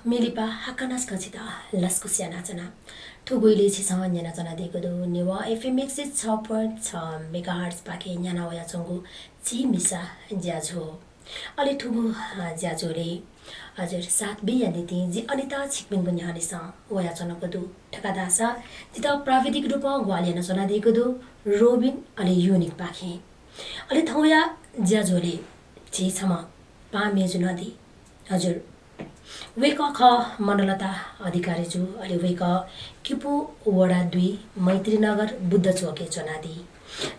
मिलिपा हाकानास खचिता लस्कुसिया नाचना ठुगुइले छिसावन याना जना देगदो नेवा एफएमएक्स 6.6 मेगाहर्ट्ज पाके याना वया चंगु ची मिसा ज्याझो अलि ठुगु ज्याझोले हजुर सात बियाने ती जी अनिता छिकमिन पनि हनेसा वया चनकदो ठकादासा जिता प्राविधिक रूपमा ग्वालियन जना देगदो रोबिन अलि युनिक पाखे अलि थौया ज्याझोले ची छमा पामेजु नदी हजुर वेक ख मनलता अधिकारीजु अलि वेक किपु वडा 2 मैत्रीनगर बुद्ध चौके चनादी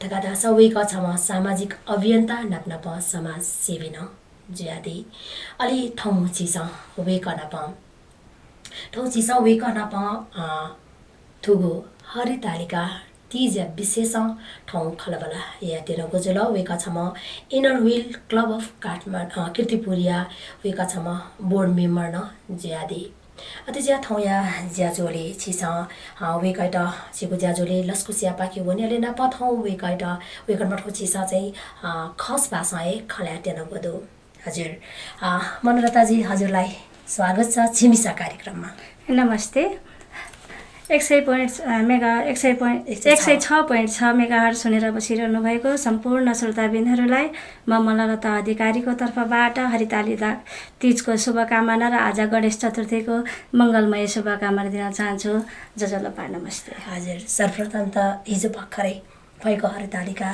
ठकादासा वेक छमा सामाजिक अभियन्ता नाप्नप समाज सेविन ज्यादी अलि ठौ चिसा वेक नप ठौ चिसा वेक नप थुगु हरितालिका तीज विशेष ठौ खलबला या तेरो गजल वेका छम inner wheel club of Kathmandu कीर्तिपुरिया वेका छम बोर्ड मेम्बर न ज्यादी अति ज्या ठौ या ज्याजोले छिसा वेकाइट छिको ज्याजोले लस्कुसिया पाके वनेले न पठौ वेकाइट वेकन मठौ छिसा चाहिँ खस भाषा ए खल्या तेन गदो हजुर मनलताजी हजुरलाई स्वागत छ छिमिसा कार्यक्रममा नमस्ते 106.6 मेगाहर्ट्ज सुनेर बसिरहनु भएको सम्पूर्ण श्रोताबिन्दहरूलाई म मनलता अधिकारीको तर्फबाट हरिताली तीजको शुभकामना र आज गणेश चतुर्थीको मङ्गलमय शुभकामना दिन चाहन्छु। जजलपा नमस्ते। हजुर सर्वप्रथम त हिजो भर्खरै भएको हरितालिका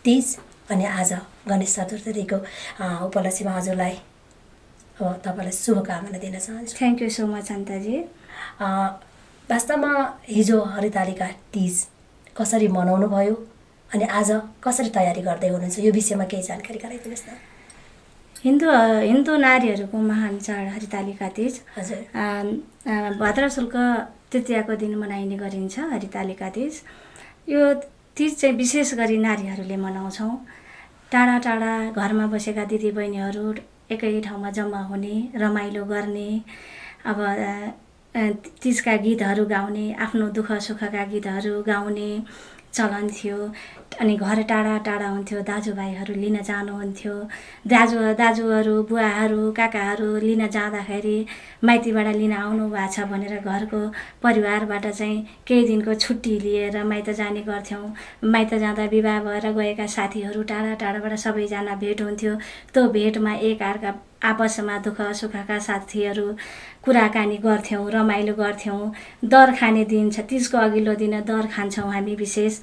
तीज अनि आज गणेश चतुर्थीको उपलक्ष्यमा हजुरलाई तपाईँलाई शुभकामना दिन चाहन्छु। थ्याङ्क यू सो मच अन्ताजी। वास्तवमा हिजो हरितालिका तीज कसरी मनाउनु भयो अनि आज कसरी तयारी गर्दै हुनुहुन्छ यो विषयमा केही जानकारी गराइदिनुहोस् न। हिन्दू नारीहरूको महान चाड हरितालिका तीज हजुर भाद्र शुल्क तृतीयाको दिन मनाइने गरिन्छ हरितालिका तीज। यो तीज चाहिँ विशेष गरी नारीहरूले मनाउँछौँ। टाढा टाढा घरमा बसेका दिदीबहिनीहरू एकै ठाउँमा जम्मा हुने रमाइलो गर्ने अब तीजका गीतहरू गाउने आफ्नो दुःख सुखका गीतहरू गाउने चलन थियो। अनि घर टाढा टाढा हुन्थ्यो दाजुभाइहरू लिन जानुहुन्थ्यो। दाजुहरू बुवाहरू काकाहरू लिन जाँदाखेरि माइतीबाट लिन आउनु भएको छ भनेर घरको परिवारबाट चाहिँ केही दिनको छुट्टी लिएर माइत जाने गर्थ्यौँ। माइत जाँदा विवाह भएर गएका साथीहरू टाढा टाढाबाट सबैजना भेट हुन्थ्यो। त्यो भेटमा एकअर्का आपसमा दुःख सुखका साथीहरू कुराकानी गर्थ्यौँ, रमाइलो गर्थ्यौँ। दर खाने दिन छ तीजको अघिल्लो दिन दर खान्छौँ हामी विशेष।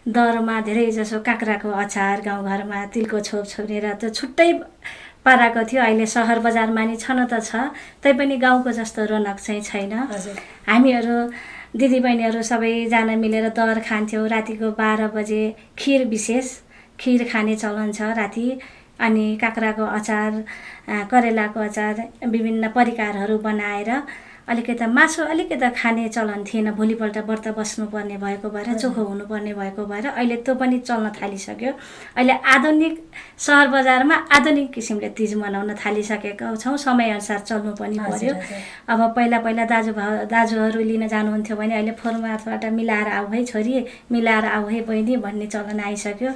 दरमा धेरै जसो काँक्राको अचार गाउँघरमा तिलको छोप छोपेर त्यो छुट्टै पाराको थियो। अहिले सहर बजारमा नि छन त छ, तैपनि गाउँको जस्तो रौनक चाहिँ छैन। हामीहरू दिदीबहिनीहरू सबैजना मिलेर दर खान्थ्यौँ। रातिको 12 बजे खिर खाने चलन छ राति। अनि काँक्राको अचार करेलाको अचार विभिन्न परिकारहरू बनाएर अलिकति मासु अलिकति खाने चलन थिएन। भोलिपल्ट व्रत बस्नुपर्ने भएको भएर चोखो हुनुपर्ने भएको भएर अहिले त्यो पनि चल्न थालिसक्यो। अहिले आधुनिक सहर बजारमा आधुनिक किसिमले तीज मनाउन थालिसकेका छौँ। समयअनुसार चल्नु पनि पर्यो। अब पहिला दाजुहरू लिन जानुहुन्थ्यो भने अहिले फोन मार्फतबाट मिलाएर आऊ है छोरी, मिलाएर आऊ है बहिनी भन्ने चलन आइसक्यो।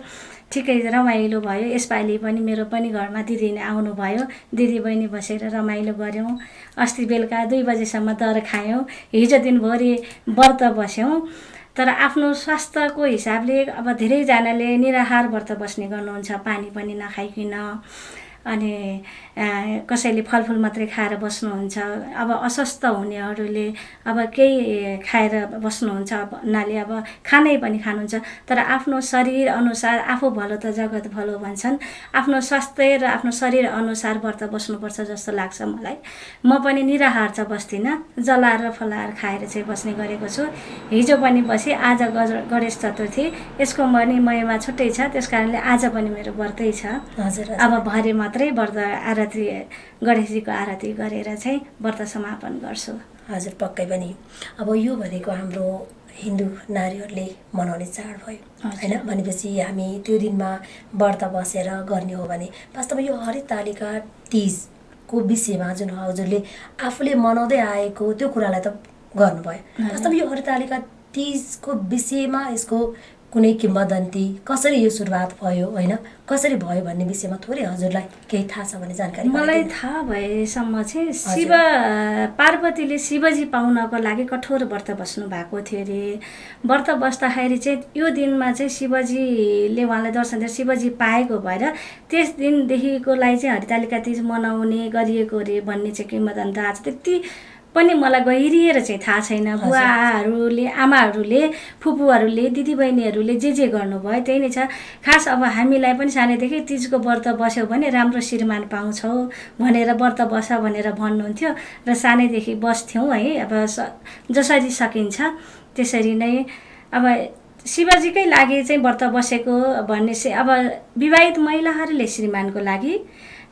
ठिकै रमाइलो भयो। यसपालि पनि मेरो पनि घरमा दिदी नै आउनुभयो। दिदी बहिनी बसेर रमाइलो गऱ्यौँ। अस्ति बेलुका 2 बजेसम्म दर खायौँ। हिजो दिनभरि व्रत बस्यौँ। तर आफ्नो स्वास्थ्यको हिसाबले अब धेरैजनाले निराहार व्रत बस्ने गर्नुहुन्छ, पानी पनि नखाइकन। अनि कसैले फलफुल मात्रै खाएर बस्नुहुन्छ। अब अस्वस्थ हुनेहरूले अब केही खाएर बस्नुहुन्छ भन्नाले अब खानै पनि खानुहुन्छ। तर आफ्नो शरीर अनुसार आफू भलो त जगत भलो भन्छन्। आफ्नो स्वास्थ्य र आफ्नो शरीर अनुसार व्रत बस्नुपर्छ जस्तो लाग्छ मलाई। म पनि निराहार चाहिँ बस्दिनँ, जलाएर फलाएर खाएर चाहिँ बस्ने गरेको छु। हिजो पनि बसेँ। आज गणेश चतुर्थी, यसको पनि महिमा छुट्टै छ। त्यस कारणले आज पनि मेरो व्रतै छ। अब भरे मात्रै व्रत आरती गणेशजीको आरती गरेर चाहिँ व्रत समापन गर्छु। हजुर पक्कै पनि। अब यो भनेको हाम्रो हिन्दू नारीहरूले मनाउने चाड भयो हैन। भनेपछि हामी त्यो दिनमा व्रत बसेर गर्ने हो भने वास्तवमा यो हरितालिका तीजको विषयमा जुन हजुरले आफूले मनाउँदै आएको त्यो कुरालाई त गर्नुभयो। वास्तवमा यो हरितालिका तीजको विषयमा यसको कुनै किम्वदन्ती कसरी यो सुरुवात भयो होइन कसरी भयो भन्ने विषयमा थोरै हजुरलाई केही थाहा छ भने जानकारी मलाई थाहा भएसम्म चाहिँ शिव पार्वतीले शिवजी पाउनको लागि कठोर व्रत बस्नु भएको थियो अरे। व्रत बस्दाखेरि चाहिँ यो दिनमा चाहिँ शिवजीले उहाँलाई दर्शन दिएर शिवजी पाएको भएर त्यस दिनदेखिकोलाई चाहिँ हरितालिका तीज मनाउने गरिएको अरे भन्ने चाहिँ किम्वदन्ती आज त्यति पनि मलाई गहिरिएर चाहिँ थाहा छैन। बुवाहरूले आमाहरूले फुपूहरूले दिदीबहिनीहरूले जे गर्नुभयो त्यही नै छ। खास अब हामीलाई पनि सानैदेखि तीजको व्रत बस्यौ भने राम्रो श्रीमान पाउँछौ भनेर व्रत बस भनेर भन्नुहुन्थ्यो र सानैदेखि बस्थ्यौँ है। अब जसरी सकिन्छ त्यसरी नै अब शिवजीकै लागि चाहिँ व्रत बसेको भन्ने चाहिँ अब विवाहित महिलाहरूले श्रीमानको लागि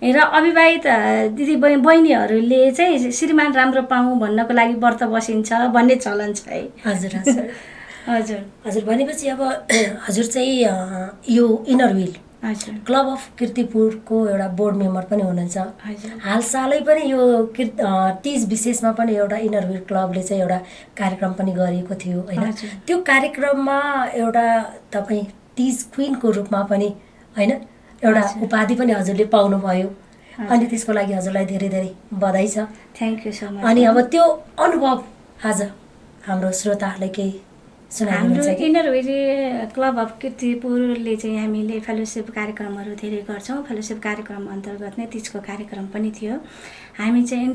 र अविवाहित बहिनीहरूले चाहिँ श्रीमान राम्रो पाऊँ भन्नको लागि व्रत बसिन्छ भन्ने चलन छ है। हजुर हजुर हजुर हजुर भनेपछि अब हजुर चाहिँ यो इनर व्हील हजुर क्लब अफ कीर्तिपुरको एउटा बोर्ड मेम्बर पनि हुनुहुन्छ। हाल सालै पनि यो तीज विशेषमा पनि एउटा इनर व्हील क्लबले चाहिँ एउटा कार्यक्रम पनि गरेको थियो होइन। त्यो कार्यक्रममा एउटा तपाईँ तीज क्विनको रूपमा पनि होइन एउटा उपाधि पनि हजुरले पाउनुभयो अनि त्यसको लागि हजुरलाई धेरै धेरै बधाई छ। Thank you so much. अनि अब त्यो अनुभव आज हाम्रो श्रोताहरूलाई केही हाम्रो इनर व्हील क्लब अफ कीर्तिपुरले चाहिँ हामीले फेलोसिप कार्यक्रमहरू धेरै गर्छौँ। फेलोसिप कार्यक्रम अन्तर्गत नै तीजको कार्यक्रम पनि थियो। हामी चाहिँ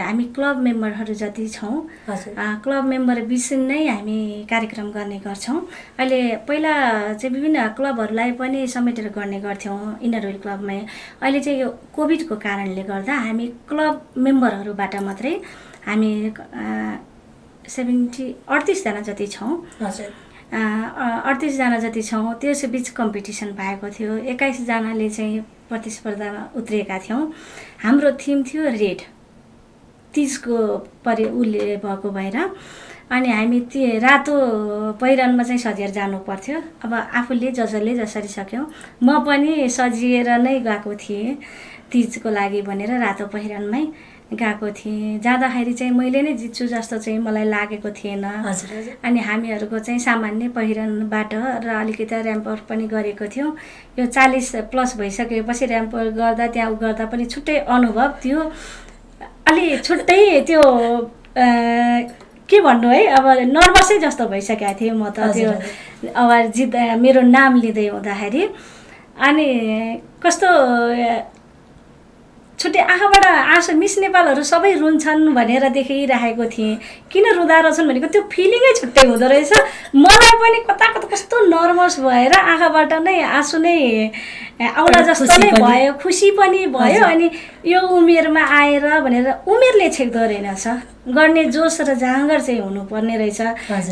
हामी क्लब मेम्बरहरू जति छौँ क्लब मेम्बर बिच नै हामी कार्यक्रम गर्ने गर्छौँ। अहिले पहिला चाहिँ विभिन्न क्लबहरूलाई पनि समेटेर गर्ने गर्थ्यौँ इनर व्हील क्लबमै। अहिले चाहिँ यो कोभिडको कारणले गर्दा हामी क्लब मेम्बरहरूबाट मात्रै हामी 38 जना जति छौँ। 38 जना जति छौँ। त्यस बिच कम्पिटिसन भएको थियो। 21 जनाले चाहिँ प्रतिस्पर्धामा उत्रिएका थियौँ। हाम्रो थिम थियो रेड तीजको उसले भएको भएर अनि हामी रातो पहिरनमा चाहिँ सजिएर जानु पर्थ्यो। अब आफूले जसरी सक्यौँ म पनि सजिएर नै गएको थिएँ तीजको लागि भनेर रातो पहिरनमै गएको थिएँ। जाँदाखेरि चाहिँ मैले नै जित्छु जस्तो चाहिँ मलाई लागेको थिएन। अनि हामीहरूको चाहिँ सामान्य पहिरनबाट र अलिकति ऱ्याम्पवर पनि गरेको थियौँ। यो 40+ भइसकेपछि ऱ्याम्पवर गर्दा त्यहाँ गर्दा पनि छुट्टै अनुभव थियो। अलि छुट्टै त्यो के भन्नु है अब नर्भसै जस्तो भइसकेको थिएँ म त त्यो अवार्ड जित्दा मेरो नाम लिँदै हुँदाखेरि। अनि कस्तो छुट्टै आँखाबाट आँसु मिस नेपालहरू सबै रुन्छन् भनेर देखिराखेको थिएँ। किन रुँदा रहेछन् भनेको त्यो फिलिङै छुट्टै हुँदो रहेछ। मलाई पनि कता कस्तो नर्भस भएर आँखाबाट नै आँसु नै आउला जस्तो नै भयो। खुसी पनि भयो। अनि यो उमेरमा आएर भनेर उमेरले छेक्दो रहेनछ। गर्ने जोस र जाँगर चाहिँ हुनुपर्ने रहेछ।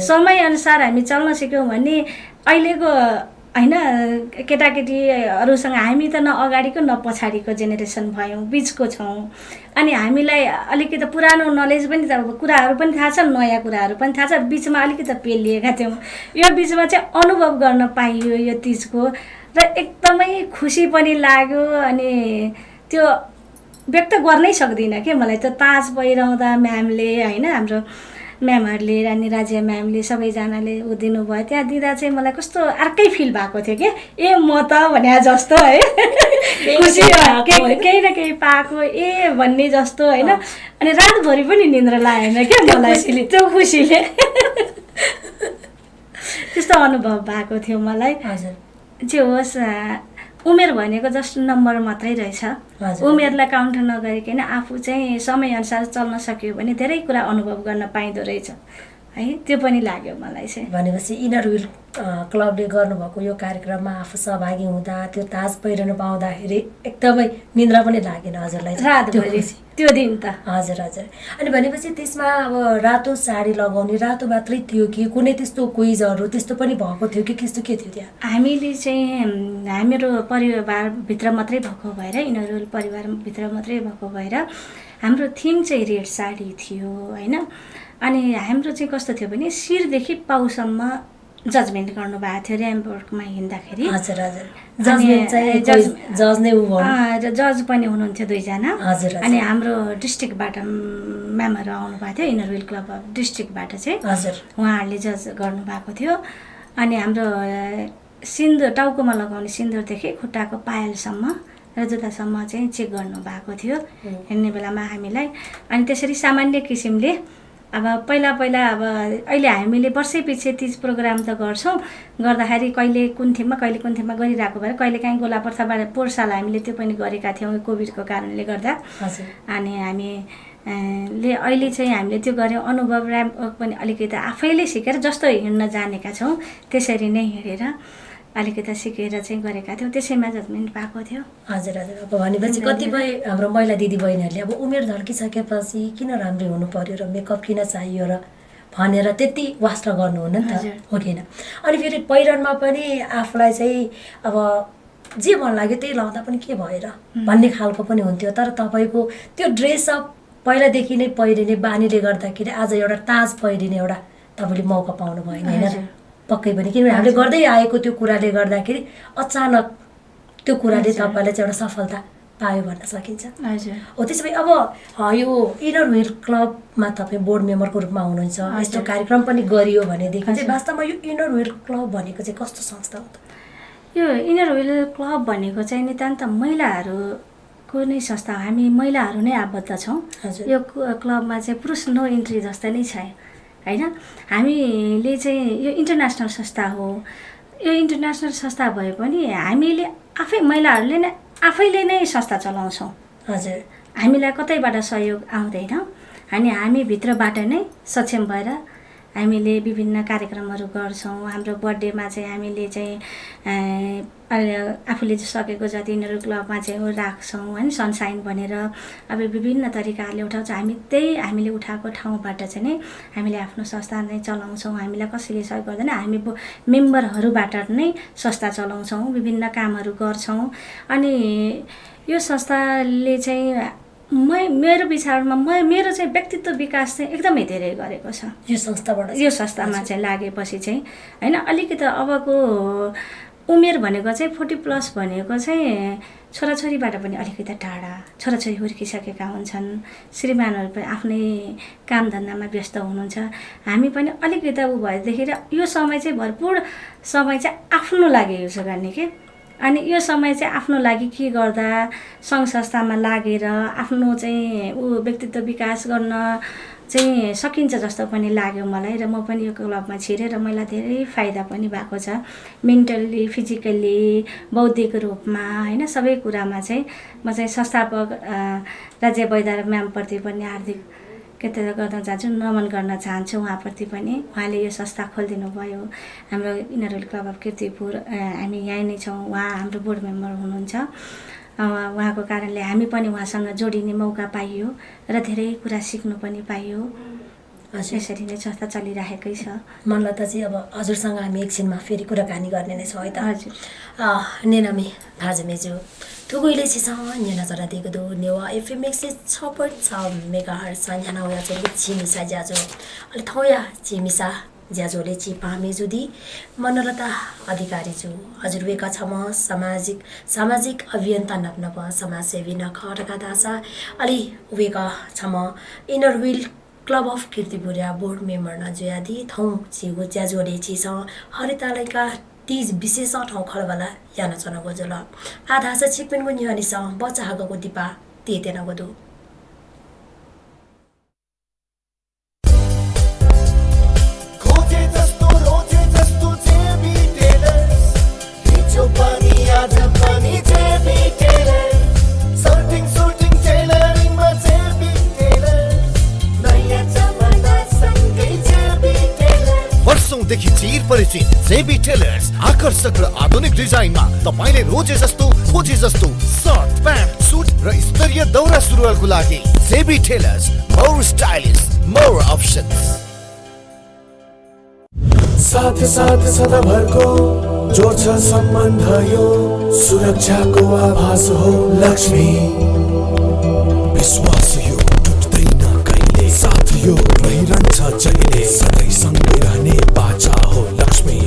समयअनुसार हामी चल्न सिक्यौँ भने अहिलेको होइन केटाकेटीहरूसँग हामी त न अगाडिको न पछाडिको जेनेरेसन भयौँ, बिचको छौँ। अनि हामीलाई अलिकति पुरानो नलेज पनि त कुराहरू पनि थाहा छ, नयाँ कुराहरू पनि थाहा छ। बिचमा अलिकति पेलिएका थियौँ। यो बिचमा चाहिँ अनुभव गर्न पाइयो यो तीजको र एकदमै खुसी पनि लाग्यो। अनि त्यो व्यक्त गर्नै सक्दिनँ कि मलाई त ताज पहिराउँदा म्यामले होइन हाम्रो म्यामहरूले रानी राज्य म्यामले सबैजनाले दिनुभयो। त्यहाँ दिँदा चाहिँ मलाई कस्तो अर्कै फिल भएको थियो कि म त भने जस्तो है खुसी केही न केही पाएको भन्ने जस्तो होइन। अनि रातभरि पनि निन्द्रा लागेन क्या मलाई त्यो खुसीले त्यस्तो अनुभव भएको थियो मलाई। जे होस् उमेर भनेको जस्ट नम्बर मात्रै रहेछ। उमेरलाई काउन्ट नगरिकन आफू चाहिँ समयअनुसार चल्न सक्यो भने धेरै कुरा अनुभव गर्न पाइँदो रहेछ है। त्यो पनि लाग्यो मलाई चाहिँ। भनेपछि इनर व्हील क्लबले गर्नुभएको यो कार्यक्रममा आफू सहभागी हुँदा त्यो ताज पहिरन पाउँदाखेरि एकदमै निन्द्रा पनि लागेन हजुरलाई रातभरि त्यो दिन त? हजुर हजुर। अनि भनेपछि त्यसमा अब रातो साडी लगाउने रातो मात्रै थियो कि कुनै त्यस्तो क्विजहरू त्यस्तो पनि भएको थियो कि त्यस्तो के थियो त्यहाँ? हामीले चाहिँ हाम्रो परिवारभित्र मात्रै भएको भएर इनर व्हील परिवारभित्र मात्रै भएको भएर हाम्रो थिम चाहिँ रेड साडी थियो होइन। अनि हाम्रो चाहिँ कस्तो थियो भने शिरदेखि पाउसम्म जजमेन्ट गर्नुभएको थियो ऱ्याम्पवर्कमा हिँड्दाखेरि। हजुर हजुर। जज पनि हुनुहुन्थ्यो 2 जना। अनि हाम्रो डिस्ट्रिक्टबाट म्यामहरू आउनुभएको थियो इनर व्हील क्लब अफ डिस्ट्रिक्टबाट चाहिँ। उहाँहरूले जज गर्नुभएको थियो। अनि हाम्रो सिन्दुर टाउकोमा लगाउने सिन्दुरदेखि खुट्टाको पायलसम्म र जुत्तासम्म चाहिँ चेक गर्नुभएको थियो हिँड्ने बेलामा हामीलाई। अनि त्यसरी सामान्य किसिमले अब पहिला अब अहिले हामीले वर्षैपछि तीज प्रोग्राम त गर्छौँ, गर्दाखेरि कहिले कुन थिममा गरिरहेको भएर कहिलेकाहीँ गोलापर्थाबाट पोहोरसाल हामीले त्यो पनि गरेका थियौँ कोभिडको कारणले गर्दा। अनि हामीले अहिले चाहिँ हामीले त्यो गऱ्यौँ, अनुभव ऱ्याम्प पनि अलिकति आफैले सिकेर जस्तो हिँड्न जानेका छौँ त्यसरी नै हिँडेर अलिकति सिकेर चाहिँ गरेका थियौँ, त्यसैमा जजमेन्ट पाएको थियो। हजुर हजुर। अब भनेपछि कतिपय हाम्रो महिला दिदीबहिनीहरूले अब उमेर ढल्किसकेपछि किन राम्रै हुनु पर्यो र मेकअप किन चाहियो र भनेर त्यति वास्ता गर्नुहुन्न नि त, हो किन? अनि फेरि पहिरनमा पनि आफूलाई चाहिँ अब जे मन लाग्यो त्यही लाउँदा पनि के भएर भन्ने खालको पनि हुन्थ्यो। तर तपाईँको त्यो ड्रेसअप पहिलादेखि नै पहिरिने बानीले गर्दाखेरि आज एउटा ताज पहिरिने एउटा तपाईँले मौका पाउनु भएन होइन? पक्कै पनि, किनभने हामीले गर्दै आएको त्यो कुराले गर्दाखेरि अचानक त्यो कुराले तपाईँलाई चाहिँ एउटा सफलता पायो भन्न सकिन्छ। हजुर। हो त्यसो भए अब यो इनर व्हील क्लबमा तपाईँ बोर्ड मेम्बरको रूपमा हुनुहुन्छ, यस्तो कार्यक्रम पनि गरियो भनेदेखि चाहिँ वास्तवमा यो इनर व्हील क्लब भनेको चाहिँ कस्तो संस्था हो त? यो इनर व्हील क्लब भनेको चाहिँ नितान्त महिलाहरूको नै संस्था हो। हामी महिलाहरू नै आबद्ध छौँ यो क्लबमा चाहिँ, पुरुष नो इन्ट्री जस्तो नै छ होइन। हामीले चाहिँ यो इन्टरनेसनल संस्था हो। यो इन्टरनेसनल संस्था भए पनि हामीले महिलाहरूले नै आफैले नै संस्था चलाउँछौँ। हजुर। हामीलाई कतैबाट सहयोग आउँदैन, हामी भित्रबाट नै सक्षम भएर हामीले विभिन्न कार्यक्रमहरू गर्छौँ। हाम्रो बर्थडेमा चाहिँ हामीले चाहिँ आफूले सकेको जति इनर क्लबमा चाहिँ राख्छौँ होइन, सनसाइन भनेर अब विभिन्न तरिकाले उठाउँछौँ। हामीले उठाएको ठाउँबाट चाहिँ नै हामीले आफ्नो संस्था नै चलाउँछौँ। हामीलाई कसैले सहयोग गर्दैन, हामी मेम्बरहरूबाट नै संस्था चलाउँछौँ, विभिन्न कामहरू गर्छौँ। अनि यो संस्थाले चाहिँ मेरो विचारमा मेरो चाहिँ व्यक्तित्व विकास चाहिँ एकदमै धेरै गरेको छ यो संस्थामा चाहिँ लागेपछि चाहिँ होइन। अलिकति अबको उमेर भनेको चाहिँ 40+ भनेको चाहिँ छोराछोरीबाट पनि अलिकति टाढा, छोराछोरी हुर्किसकेका हुन्छन्, श्रीमानहरू पनि आफ्नै कामधन्दामा व्यस्त हुनुहुन्छ। हामी पनि अलिकति उ भएदेखि यो समय चाहिँ भरपुर समय चाहिँ आफ्नो लागि युज गर्ने के। अनि यो समय चाहिँ आफ्नो लागि के गर्दा सङ्घ संस्थामा लागेर आफ्नो चाहिँ व्यक्तित्व विकास गर्न चाहिँ सकिन्छ जस्तो पनि लाग्यो मलाई। र म पनि यो क्लबमा छिरेर मलाई धेरै फाइदा पनि भएको छ, मेन्टल्ली, फिजिकल्ली, बौद्धिक रूपमा होइन, सबै कुरामा चाहिँ म चाहिँ संस्थापक राज्य वैद्य म्यामप्रति पनि हार्दिक कृतज्ञता गर्न चाहन्छु, नमन गर्न चाहन्छु उहाँप्रति पनि। उहाँले यो संस्था खोलिदिनु भयो हाम्रो inner wheel club of Kirtipur. हामी यहीँ नै छौँ, उहाँ हाम्रो बोर्ड मेम्बर हुनुहुन्छ। उहाँको कारणले हामी पनि उहाँसँग जोडिने मौका पाइयो र धेरै कुरा सिक्नु पनि पाइयो। यसरी नै संस्था चलिरहेकै छ। मनलताजी, अब हजुरसँग हामी एकछिनमा फेरि कुराकानी गर्ने नै छौँ है त? हजुर। नेनामी भाजमेजु थुगुइले छिसँग न्याना जरा दिगदो नेवा एफएम 106.6 मेगाहर्ट्ज न्याना होया चाहिँ छिमिसा ज्याजो अलि थौया छिमिसा ज्याजोले छि पामे जुदी मनलता अधिकारी छु हजुर वेका छम सामाजिक अभियन्ता नपनप समाजसेवी नखरका दासा अलि वेका छम इनर व्हील क्लब अफ किर्तिपुरिया बोर्ड मेम्बर नजुयादी थौ छिगो ज्याजोले छिस हरितालयका तीज विशेष ठाउँ खलवाला याना चना गोजल आधा छ छिकपिनको निहनिस बच्चा हागको दिपा तेते नगदु वर्षौंदेखि चिर परिचित जेबी टेलर्स आकर्षक र आधुनिक डिजाइनमा तपाईले रोजे जस्तो खोजे जस्तो सर्ट प्यान्ट सुट र स्तरीय दौरा सुरुवालको लागि J B tailors more stylish more options साथ साथ सदाभरको जोड्छ सम्बन्ध यो सुरक्षाको आभास हो लक्ष्मी विश्वास यो टुट्दैन कहिले साथ यो रहिरहन्छ जहिले सधैँ सँगै रहने बाचा हो लक्ष्मी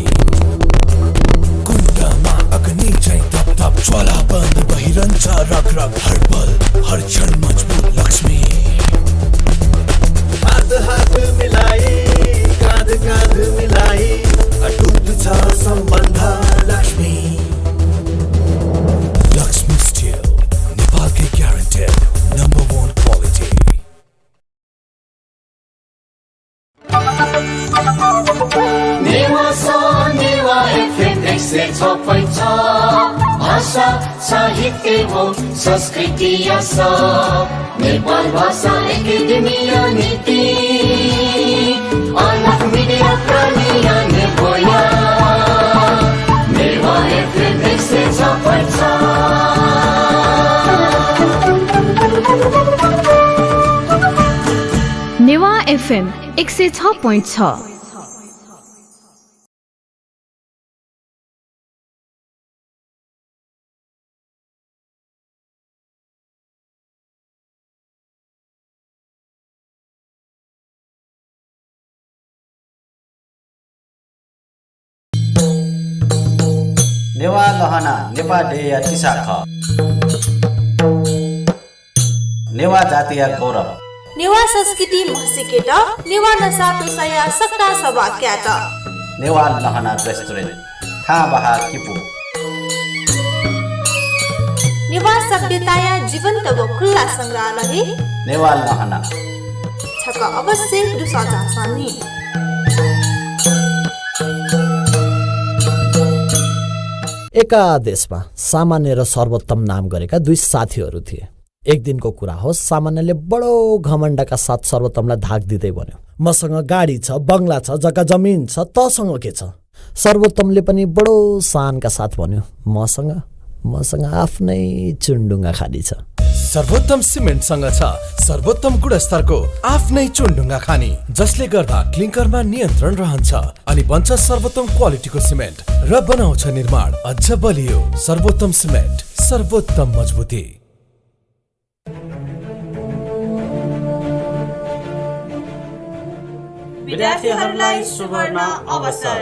कुण्डमा अग्नि चाहिँ थप थप ज्वाला बन्द भइरहन्छ रग रग हर पल हर क्षण मजबुत लक्ष्मी हात हात मिलाई काँध काँध मिलाई अटुट छ 106.6 भाषा साहित्य एवं संस्कृति नेपाल भाषा एकेडेमी नीति अलग मिडिया प्रलिया निर्भया नेवा FM 106.6 नेवा FM 106.6 नेवा लहना नेपा डेया चिसाख नेवा जातीय गौरव नेवा संस्कृति महसिकेट नेवा नसातो सया सक्का सभा क्याट नेवा लहना रेस्टुरेन्ट था बहा किपु नेवा सभ्यताया जीवन्त व खुल्ला संग्रहालय नेवा लहना छक अवश्य दुसाजा सानी एका देशमा सामान्य र सर्वोत्तम नाम गरेका दुई साथीहरू थिए। एक दिनको कुरा हो, सामान्यले बडो घमण्डका साथ सर्वोत्तमलाई धाक दिँदै भन्यो, मसँग गाडी छ, बङ्गला छ, जग्गा जमिन छ, तसँग के छ? सर्वोत्तमले पनि बडो शानका साथ भन्यो, मसँग आफ्नै चुन्डुङ्गा खाली छ। सर्वोत्तम सिमेन्टसँग छ सर्वोत्तम गुणस्तरको आफ्नै चुन्डुङ्गा खानी, जसले गर्दा क्लिङ्करमा नियन्त्रण रहन्छ अनि बन्छ सर्वोत्तम क्वालिटीको सिमेन्ट र बनाउँछ निर्माण अझ बलियो। सर्वोत्तम सिमेन्ट, सर्वोत्तम मजबुती। विद्यार्थीहरूलाई सुवर्ण अवसर।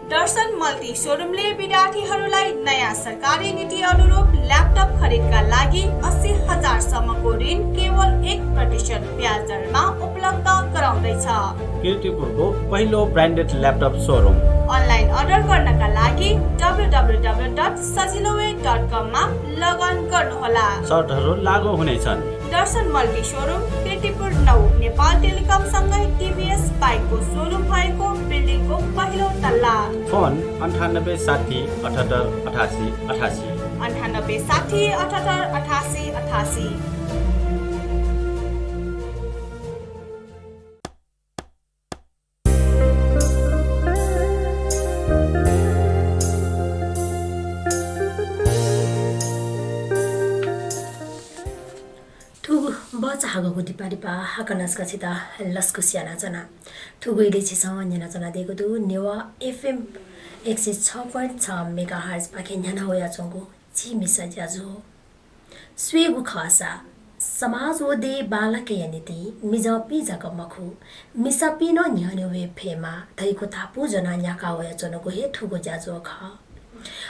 दर्शन मल्टी सोरुमले विद्यार्थीहरूलाई नयाँ सरकारी नीति अनुरूप ल्यापटप खरिदका लागि 80,000 सम्मको ऋण केवल 1% ब्याज दरमा उपलब्ध गराउँदैछ। कीर्तिपुरको पहिलो branded laptop showroom. Online order गर्नका लागि www.sajiloway.com मा लगइन गर्नुहोला। सर्टहरू लागू हुनेछन्। Darshan multi showroom Kirtipur 9 Nepal telecom सँगै टिभीएस बाइकको सोरुम भएको बिल्डिङको पहिलो तल्ला। फोन 98 60 78 88 88 98 60 78 88 88। 하고 디파리파 하카나스가 치다 라스쿠시아나잖아. 투구이리 지성원이나잖아. 되고도 네와 FM 106.6 메가헤르츠 밖에 냐나오야 정고 지미사자죠. स्वेगु खासा समाज ओदे बालके यनिति मिजपी जगमखु मिसपी न न्याने वे फेमा थैको थापु जना न्याका वया चनको हे ठुगो जाजो ख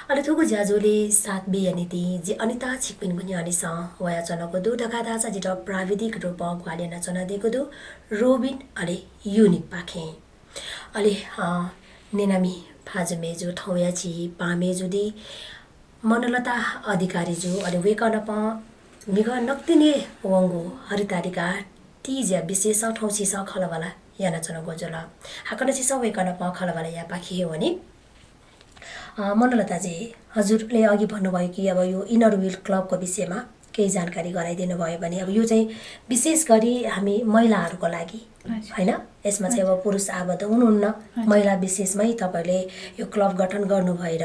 अले ठुगो जाजोले सात बे यनिति जे अनिता छिपिन गुनि अनिसा वया चनको दु ढका दाचा जित प्राविधिक रूप ग्वाले न चना देको दु रोबिन अले युनिक पाखे अले नेनामी फाजमे जो ठौया छि पामे जुदी मनलता अधिकारी जो अले वेकनप मिगा नक्तिने वंगो हरितारिका तीजा विशेष ठौसी स खलवाला याना चन गोजला हाकन छि स वेकनप खलवाला या पाखी हो नि मनलता जी हजुरले अघि भन्नुभयो कि अब यो इनर व्हील क्लबको विषयमा केही जानकारी गराइदिनु भयो भने अब यो चाहिँ विशेष गरी हामी महिलाहरूको लागि हैन यसमा चाहिँ अब पुरुष आबद्ध हुनुहुन्न महिला विशेषमै तपाईले यो क्लब गठन गर्नु भएर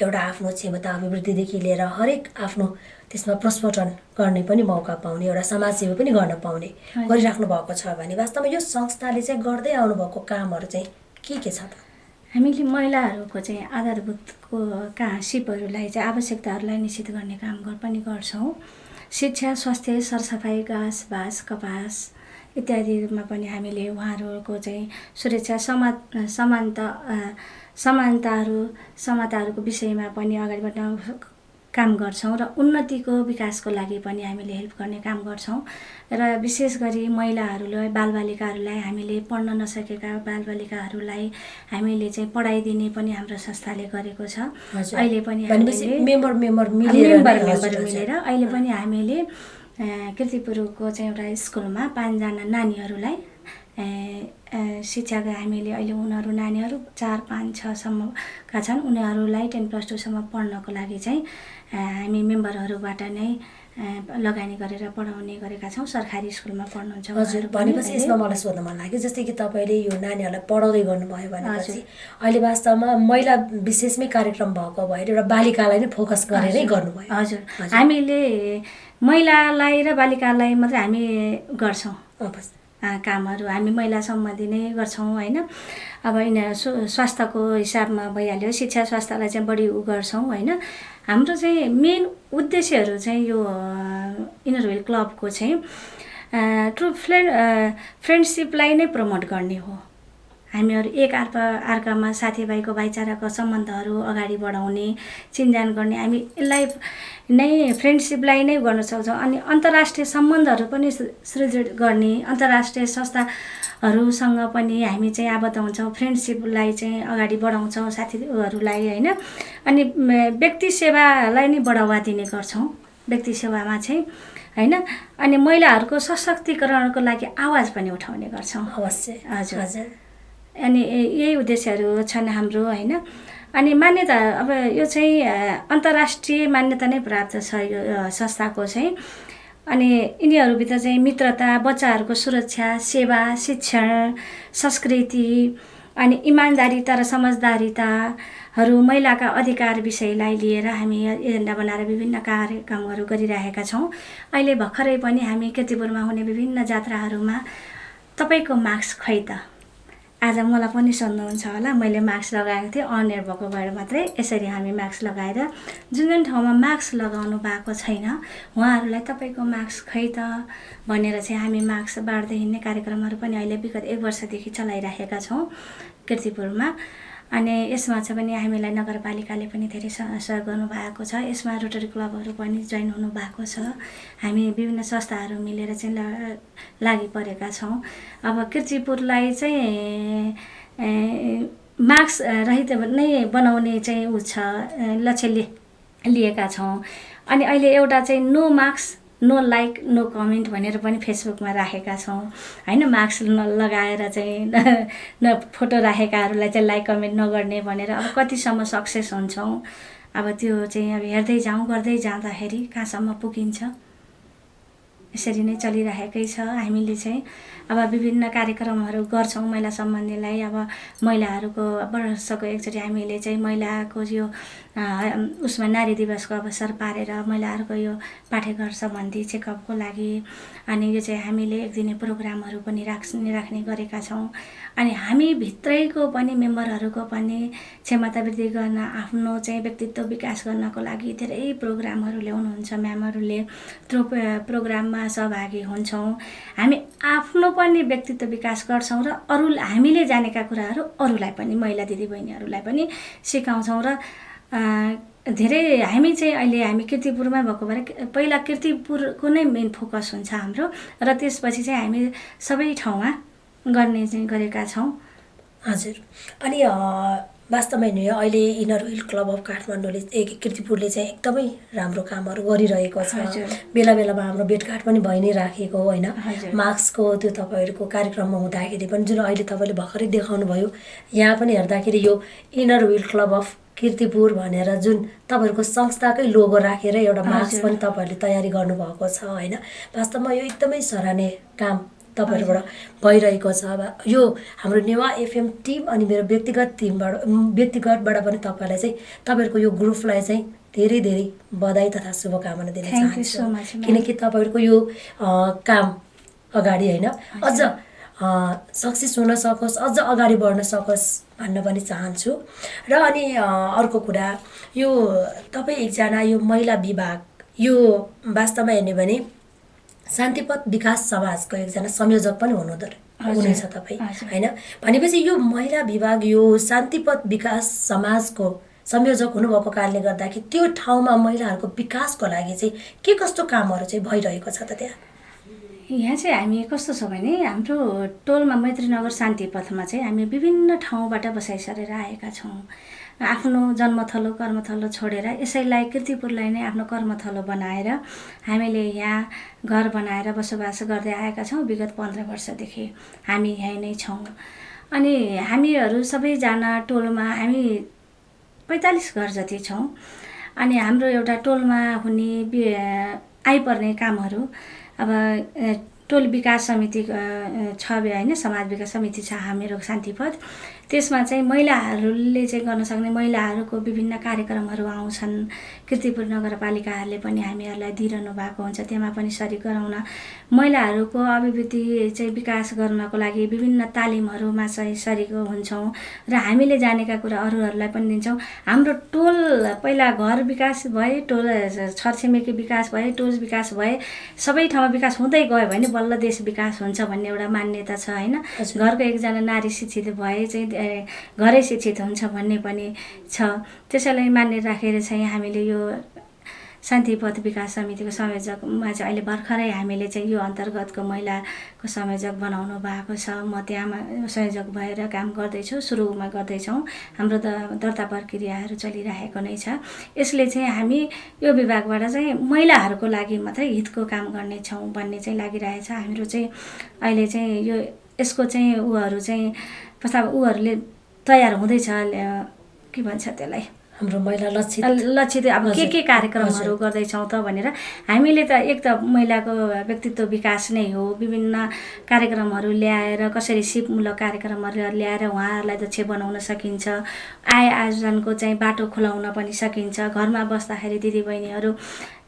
एउटा आफ्नो क्षमता अभिवृद्धिदेखि लिएर हरेक आफ्नो त्यसमा प्रस्फुटन गर्ने पनि मौका पाउने एउटा समाजसेवा पनि गर्न पाउने गरिराख्नु भएको छ भने वास्तवमा यो संस्थाले चाहिँ गर्दै आउनु भएको कामहरु चाहिँ के छ त हामीले महिलाहरूको चाहिँ आधारभूतको सिपहरूलाई चाहिँ आवश्यकताहरूलाई निश्चित गर्ने काम पनि गर्छौं। शिक्षा, स्वास्थ्य, सरसफाई, घाँस बास, कपास इत्यादिमा पनि हामीले उहाँहरूको चाहिँ सुरक्षा समानताहरूको विषयमा पनि अगाडि बढ्न काम गर्छौं र उन्नतिको विकासको लागि पनि हामीले हेल्प गर्ने काम गर्छौं र विशेष गरी महिलाहरूलाई बालबालिकाहरूलाई हामीले पढ्न नसकेका बालबालिकाहरूलाई हामीले चाहिँ पढाइ दिने पनि हाम्रो संस्थाले गरेको छ। अहिले पनि हामीले मेम्बर मिलेर अहिले पनि हामीले कीर्तिपुरको चाहिँ एउटा स्कुलमा 5 जना नानीहरूलाई शिक्षाका हामीले अहिले उनीहरू नानीहरू 4, 5, 6 सम्मका छन्। उनीहरूलाई 10+2 पढ्नको लागि चाहिँ हामी मेम्बरहरूबाट नै लगानी गरेर पढाउने गरेका छौँ। सरकारी स्कुलमा पढ्नुहुन्छ। हजुर, भनेपछि यसमा मलाई सोध्न मन लाग्यो, जस्तै कि तपाईँले यो नानीहरूलाई पढाउँदै गर्नुभयो भनेपछि अहिले वास्तवमा महिला विशेषमै कार्यक्रम भएको भएर एउटा बालिकालाई नै फोकस गरेरै गर्नुभयो। हजुर, हामीले महिलालाई र बालिकालाई मात्रै हामी गर्छौँ कामहरू। हामी महिला सम्बन्धी नै गर्छौँ होइन। अब यिनीहरू स्वास्थ्यको हिसाबमा भइहाल्यो, शिक्षा स्वास्थ्यलाई चाहिँ बढी गर्छौँ होइन। हाम्रो चाहिँ मेन उद्देश्यहरू चाहिँ यो इनर व्हिल क्लबको चाहिँ ट्रु फ्रेन्डसिपलाई नै प्रमोट गर्ने हो। हामीहरू एक अर्कामा साथीभाइको भाइचाराको सम्बन्धहरू अगाडि बढाउने, चिनजान गर्ने, हामी यसलाई नै फ्रेन्डसिपलाई नै गर्न सक्छौँ। अनि अन्तर्राष्ट्रिय सम्बन्धहरू पनि सृजित गर्ने, अन्तर्राष्ट्रिय संस्थाहरूसँग पनि हामी चाहिँ आबद्ध हुन्छौँ, फ्रेन्डसिपलाई चाहिँ अगाडि बढाउँछौँ साथीहरूलाई होइन। अनि व्यक्ति सेवालाई नै बढावा दिने गर्छौँ, व्यक्ति सेवामा चाहिँ होइन। अनि महिलाहरूको सशक्तिकरणको लागि आवाज पनि उठाउने गर्छौँ। अवश्य। हजुर हजुर। अनि यही उद्देश्यहरू छन् हाम्रो होइन। अनि मान्यता अब यो चाहिँ अन्तर्राष्ट्रिय मान्यता नै प्राप्त छ यो संस्थाको चाहिँ। अनि यिनीहरूभित्र चाहिँ मित्रता, बच्चाहरूको सुरक्षा, सेवा, शिक्षण, संस्कृति, अनि इमान्दारिता र समझदारिताहरू, महिलाका अधिकार विषयलाई लिएर हामी एजेन्डा बनाएर विभिन्न कार्यक्रमहरू गरिरहेका छौँ। अहिले भर्खरै पनि हामी कीर्तिपुरमा हुने विभिन्न जात्राहरूमा तपाईँको मास्क खै त, आज मलाई पनि सोध्नुहुन्छ होला, मैले मास्क लगाएको थिएँ, अनएयर भएको भएर मात्रै यसरी हामी मास्क लगाएर जुन जुन ठाउँमा मास्क लगाउनु भएको छैन उहाँहरूलाई तपाईँको मास्क खै त भनेर चाहिँ हामी मास्क बाँड्दै हिँड्ने कार्यक्रमहरू पनि अहिले विगत 1 वर्षदेखि चलाइरहेका छौँ कीर्तिपुरमा। अनि यसमा चाहिँ पनि हामीलाई नगरपालिकाले पनि धेरै सहयोग गर्नुभएको छ। यसमा रोटरी क्लबहरू पनि जोइन हुनुभएको छ। हामी विभिन्न संस्थाहरू मिलेर चाहिँ लागि परेका छौँ। अब कीर्तिपुरलाई चाहिँ मास्क रहित नै बनाउने चाहिँ लक्ष्य लिएका छौँ। अनि अहिले एउटा चाहिँ no mask no like no comment भनेर पनि फेसबुकमा राखेका छौँ होइन। मास्क लगाएर चाहिँ न फोटो राखेकाहरूलाई चाहिँ लाइक कमेन्ट नगर्ने भनेर। अब कतिसम्म सक्सेस हुन्छौँ अब त्यो चाहिँ अब हेर्दै जाउँ, गर्दै जाँदाखेरि कहाँसम्म पुगिन्छ। यसरी नै चलिरहेकै छ। हामीले चाहिँ अब विभिन्न कार्यक्रमहरू गर्छौँ महिला सम्बन्धीलाई। अब महिलाहरूको वर्षको एकचोटि हामीले चाहिँ महिलाको यो उसमा नारी दिवसको अवसर पारेर महिलाहरूको यो पाठेघर सम्बन्धी चेकअपको लागि अनि यो चाहिँ हामीले एक दिने प्रोग्रामहरू पनि राख्ने गरेका छौँ। अनि हामी भित्रैको पनि मेम्बरहरूको पनि क्षमता वृद्धि गर्न, आफ्नो चाहिँ व्यक्तित्व विकास गर्नको लागि धेरै प्रोग्रामहरू ल्याउनुहुन्छ म्यामहरूले। त्यो प्रोग्राममा सहभागी हुन्छौँ। हामी आफ्नो पनि व्यक्तित्व विकास गर्छौँ र हामीले जानेका कुराहरू अरूलाई पनि, महिला दिदीबहिनीहरूलाई पनि सिकाउँछौँ। र धेरै हामी चाहिँ अहिले हामी कीर्तिपुरमै भएको भएर पहिला कीर्तिपुरको नै मेन फोकस हुन्छ हाम्रो र त्यसपछि चाहिँ हामी सबै ठाउँमा गर्ने चाहिँ गरेका छौँ। हजुर। अनि वास्तवमा नि अहिले इनर व्हिल क्लब अफ काठमाडौँले कीर्तिपुरले चाहिँ एकदमै राम्रो कामहरू गरिरहेको छ। बेला बेलामा हाम्रो भेटघाट पनि भइ नै राखेको होइन। मास्कको त्यो तपाईँहरूको कार्यक्रममा हुँदाखेरि पनि जुन अहिले तपाईँले भर्खरै देखाउनु भयो, यहाँ पनि हेर्दाखेरि यो inner wheel club of Kirtipur भनेर जुन तपाईँहरूको संस्थाकै लोगो राखेर एउटा मास्क पनि तपाईँहरूले तयारी गर्नुभएको छ होइन। वास्तवमा यो एकदमै सराहनीय काम तपाईँहरूबाट भइरहेको छ। अब यो हाम्रो नेवा एफएम टिम अनि मेरो व्यक्तिगतबाट पनि तपाईँलाई चाहिँ तपाईँहरूको यो ग्रुपलाई चाहिँ धेरै धेरै बधाई तथा शुभकामना दिन चाहन्छु। किनकि तपाईँहरूको यो काम अगाडि होइन अझ सक्सेस हुन सकोस्, अझ अगाडि बढ्न सकोस् भन्न पनि चाहन्छु। र अनि अर्को कुरा, यो तपाईँ एकजना यो महिला विभाग, यो वास्तवमा हेर्ने भने शान्तिपथ विकास समाजको एकजना संयोजक पनि हुनुहुन्छ तपाईँ होइन। भनेपछि यो महिला विभाग, यो शान्तिपथ विकास समाजको संयोजक हुनुभएको कारणले गर्दाखेरि त्यो ठाउँमा महिलाहरूको विकासको लागि चाहिँ के कस्तो कामहरू चाहिँ भइरहेको छ त त्यहाँ? यहाँ चाहिँ हामी कस्तो छ भने हाम्रो टोलमा मैत्रीनगर शान्तिपथमा चाहिँ हामी विभिन्न ठाउँबाट बसाइ सरेर आएका छौँ आफ्नो जन्मथलो कर्मथलो छोडेर यसैलाई कीर्तिपुरलाई नै आफ्नो कर्मथलो बनाएर हामीले यहाँ घर बनाएर बसोबास गर्दै आएका छौँ। विगत 15 वर्षदेखि हामी यहीँ नै छौँ। अनि हामीहरू सबैजना टोलमा हामी 45 घर जति छौँ। अनि हाम्रो एउटा टोलमा हुने आइपर्ने कामहरू अब टोल विकास समिति छ होइन, समाज विकास समिति छ हाम्रो शान्तिपथ। त्यसमा चाहिँ महिलाहरूले चाहिँ गर्न सक्ने महिलाहरूको विभिन्न कार्यक्रमहरू आउँछन्। कीर्तिपुर नगरपालिकाहरूले पनि हामीहरूलाई दिइरहनु भएको हुन्छ, त्यसमा पनि सरिक गराउन, महिलाहरूको अभिवृद्धि चाहिँ विकास गर्नको लागि विभिन्न तालिमहरूमा चाहिँ सरिक हुन्छौँ र हामीले जानेका कुरा अरूहरूलाई पनि दिन्छौँ। हाम्रो टोल पहिला घर विकास भए, टोल छरछिमेकी विकास भए, टोल विकास भए, सबै ठाउँमा विकास हुँदै गयो भने बल्ल देश विकास हुन्छ भन्ने एउटा मान्यता छ होइन। घरको एकजना नारी शिक्षित भए चाहिँ घरै शिक्षित हुन्छ भन्ने पनि छ। त्यसैलाई मान्य राखेर चाहिँ हामीले यो शान्तिपथ विकास समितिको संयोजकमा चाहिँ अहिले भर्खरै हामीले चाहिँ यो अन्तर्गतको महिलाको संयोजक बनाउनु भएको छ। म त्यहाँ संयोजक भएर काम गर्दैछु, सुरुमा गर्दैछौँ। हाम्रो दर्ता प्रक्रियाहरू चलिरहेको नै छ। यसले चाहिँ हामी यो विभागबाट चाहिँ महिलाहरूको लागि मात्रै हितको काम गर्नेछौँ भन्ने चाहिँ लागिरहेछ। हाम्रो चाहिँ अहिले चाहिँ यो यसको चाहिँ उहरू चाहिँ प्रस्ताव उहरूले तयार हुँदैछ, के भन्छ त्यसलाई, हाम्रो महिला लक्षित अब के कार्यक्रमहरू गर्दैछौँ त भनेर। हामीले त एक त महिलाको व्यक्तित्व विकास नै हो, विभिन्न कार्यक्रमहरू ल्याएर कसरी सिपमूलक कार्यक्रमहरू ल्याएर उहाँहरूलाई दक्ष बनाउन सकिन्छ, आय आर्जनको चाहिँ बाटो खुलाउन पनि सकिन्छ। घरमा बस्दाखेरि दिदीबहिनीहरू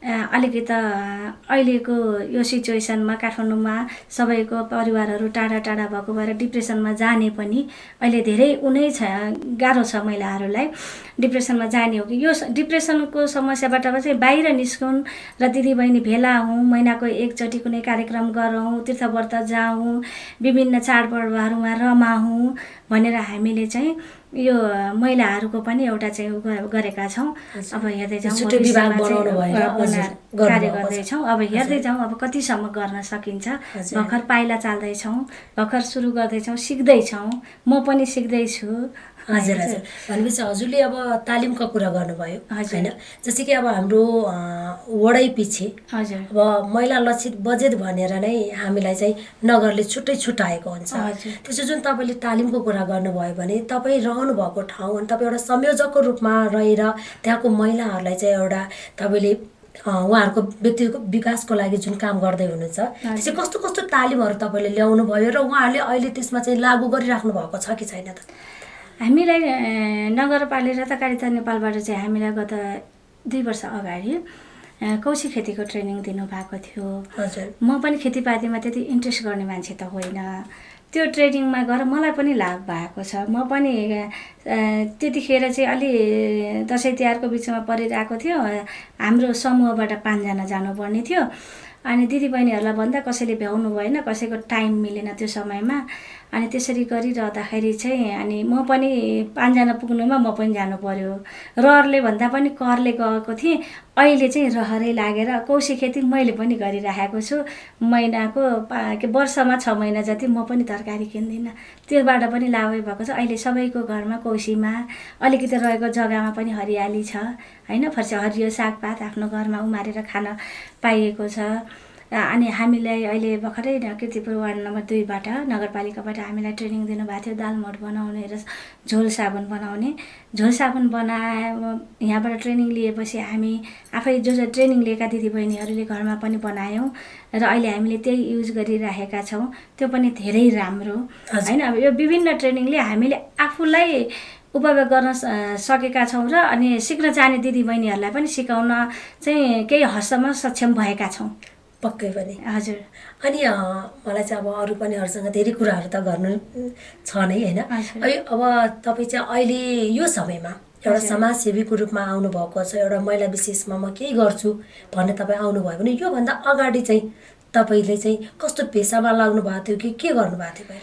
अलिकति अहिलेको यो सिचुएसनमा काठमाडौँमा सबैको परिवारहरू टाढा टाढा भएको भएर डिप्रेसनमा जाने पनि अहिले धेरै उनै छ, गाह्रो छ महिलाहरूलाई डिप्रेसनमा जाने हो कि यो डिप्रेसनको समस्याबाट चाहिँ बाहिर निस्कौँ र दिदीबहिनी भेला हौँ, महिनाको एकचोटि कुनै कार्यक्रम गरौँ, तीर्थव्रत जाउँ, विभिन्न चाडपर्वहरूमा रमाउँ भनेर हामीले चाहिँ यो महिलाहरूको पनि एउटा चाहिँ गरेका छौँ। अब हेर्दै जाउँ कार्य गर्दैछौँ। अब हेर्दै जाउँ अब कतिसम्म गर्न सकिन्छ। भर्खर पाइला चाल्दैछौँ, भर्खर सुरु गर्दैछौँ, सिक्दैछौँ। म पनि सिक्दैछु। हजुर हजुर। भनेपछि हजुरले अब तालिमको कुरा गर्नुभयो होइन, जस्तै कि अब हाम्रो वडै पछि हजुर अब महिला लक्षित बजेट भनेर नै हामीलाई चाहिँ नगरले छुट्टै छुट्याएको हुन्छ। त्यसो जुन तपाईँले तालिमको कुरा गर्नुभयो भने तपाईँ रहनु भएको ठाउँ अनि तपाईँ एउटा संयोजकको रूपमा रहेर त्यहाँको महिलाहरूलाई चाहिँ एउटा तपाईँले उहाँहरूको व्यक्तिगत विकासको लागि जुन काम गर्दै हुनुहुन्छ, त्यसै कस्तो कस्तो तालिमहरू तपाईँले ल्याउनु भयो र उहाँहरूले अहिले त्यसमा चाहिँ लागू गरिराख्नु भएको छ कि छैन त? हामीलाई नगरपालिका र कारिता नेपालबाट चाहिँ हामीलाई गत 2 वर्ष अगाडि कौशी खेतीको ट्रेनिङ दिनुभएको थियो। म पनि खेतीपातीमा त्यति इन्ट्रेस्ट गर्ने मान्छे त होइन। त्यो ट्रेनिङमा गएर मलाई पनि लाभ भएको छ। म पनि त्यतिखेर चाहिँ अलि दसैँ तिहारको बिचमा परिरहेको थियो। हाम्रो समूहबाट 5 जना जानुपर्ने थियो। अनि दिदीबहिनीहरूलाई भन्दा कसैले भ्याउनु भएन, कसैको टाइम मिलेन त्यो समयमा। अनि त्यसरी गरिरहँदाखेरि चाहिँ अनि म पनि 5 जना पुग्नुमा म पनि जानु पर्यो। रहरले भन्दा पनि करले गएको थिएँ। अहिले चाहिँ रहरै लागेर कौशी खेती मैले पनि गरिराखेको छु। महिनाको वर्षमा 6 महिना जति म पनि तरकारी किन्दिनँ, त्योबाट पनि लाभै भएको छ। अहिले सबैको घरमा कौशीमा अलिकति रहेको जग्गामा पनि हरियाली छ होइन, फर्सी हरियो सागपात आफ्नो घरमा उमारेर खान पाइएको छ। अनि हामीलाई अहिले भर्खरै कीर्तिपुर वार्ड नम्बर 2 बाट नगरपालिकाबाट हामीलाई ट्रेनिङ दिनुभएको थियो दालमोट बनाउने र झोल साबुन बनाउने। झोल साबुन बनाए यहाँबाट ट्रेनिङ लिएपछि हामी आफै जो ट्रेनिङ लिएका दिदीबहिनीहरूले घरमा पनि बनायौँ र अहिले हामीले त्यही युज गरिरहेका छौँ। त्यो पनि धेरै राम्रो होइन। अब यो विभिन्न ट्रेनिङले हामीले आफूलाई उपयोग गर्न सकेका छौँ र अनि सिक्न चाहने दिदीबहिनीहरूलाई पनि सिकाउन चाहिँ केही हदसम्म सक्षम भएका छौँ। पक्कै पनि हजुर। अनि मलाई चाहिँ अब अरू पनि अरूसँग धेरै कुराहरू त गर्नु छ नै होइन। अब तपाईँ चाहिँ अहिले यो समयमा एउटा समाजसेवीको रूपमा आउनुभएको छ, एउटा महिला विशेषमा म केही गर्छु भन्ने तपाईँ आउनुभयो भने योभन्दा अगाडि चाहिँ तपाईँले चाहिँ कस्तो पेसामा लाग्नु भएको थियो कि के गर्नुभएको थियो?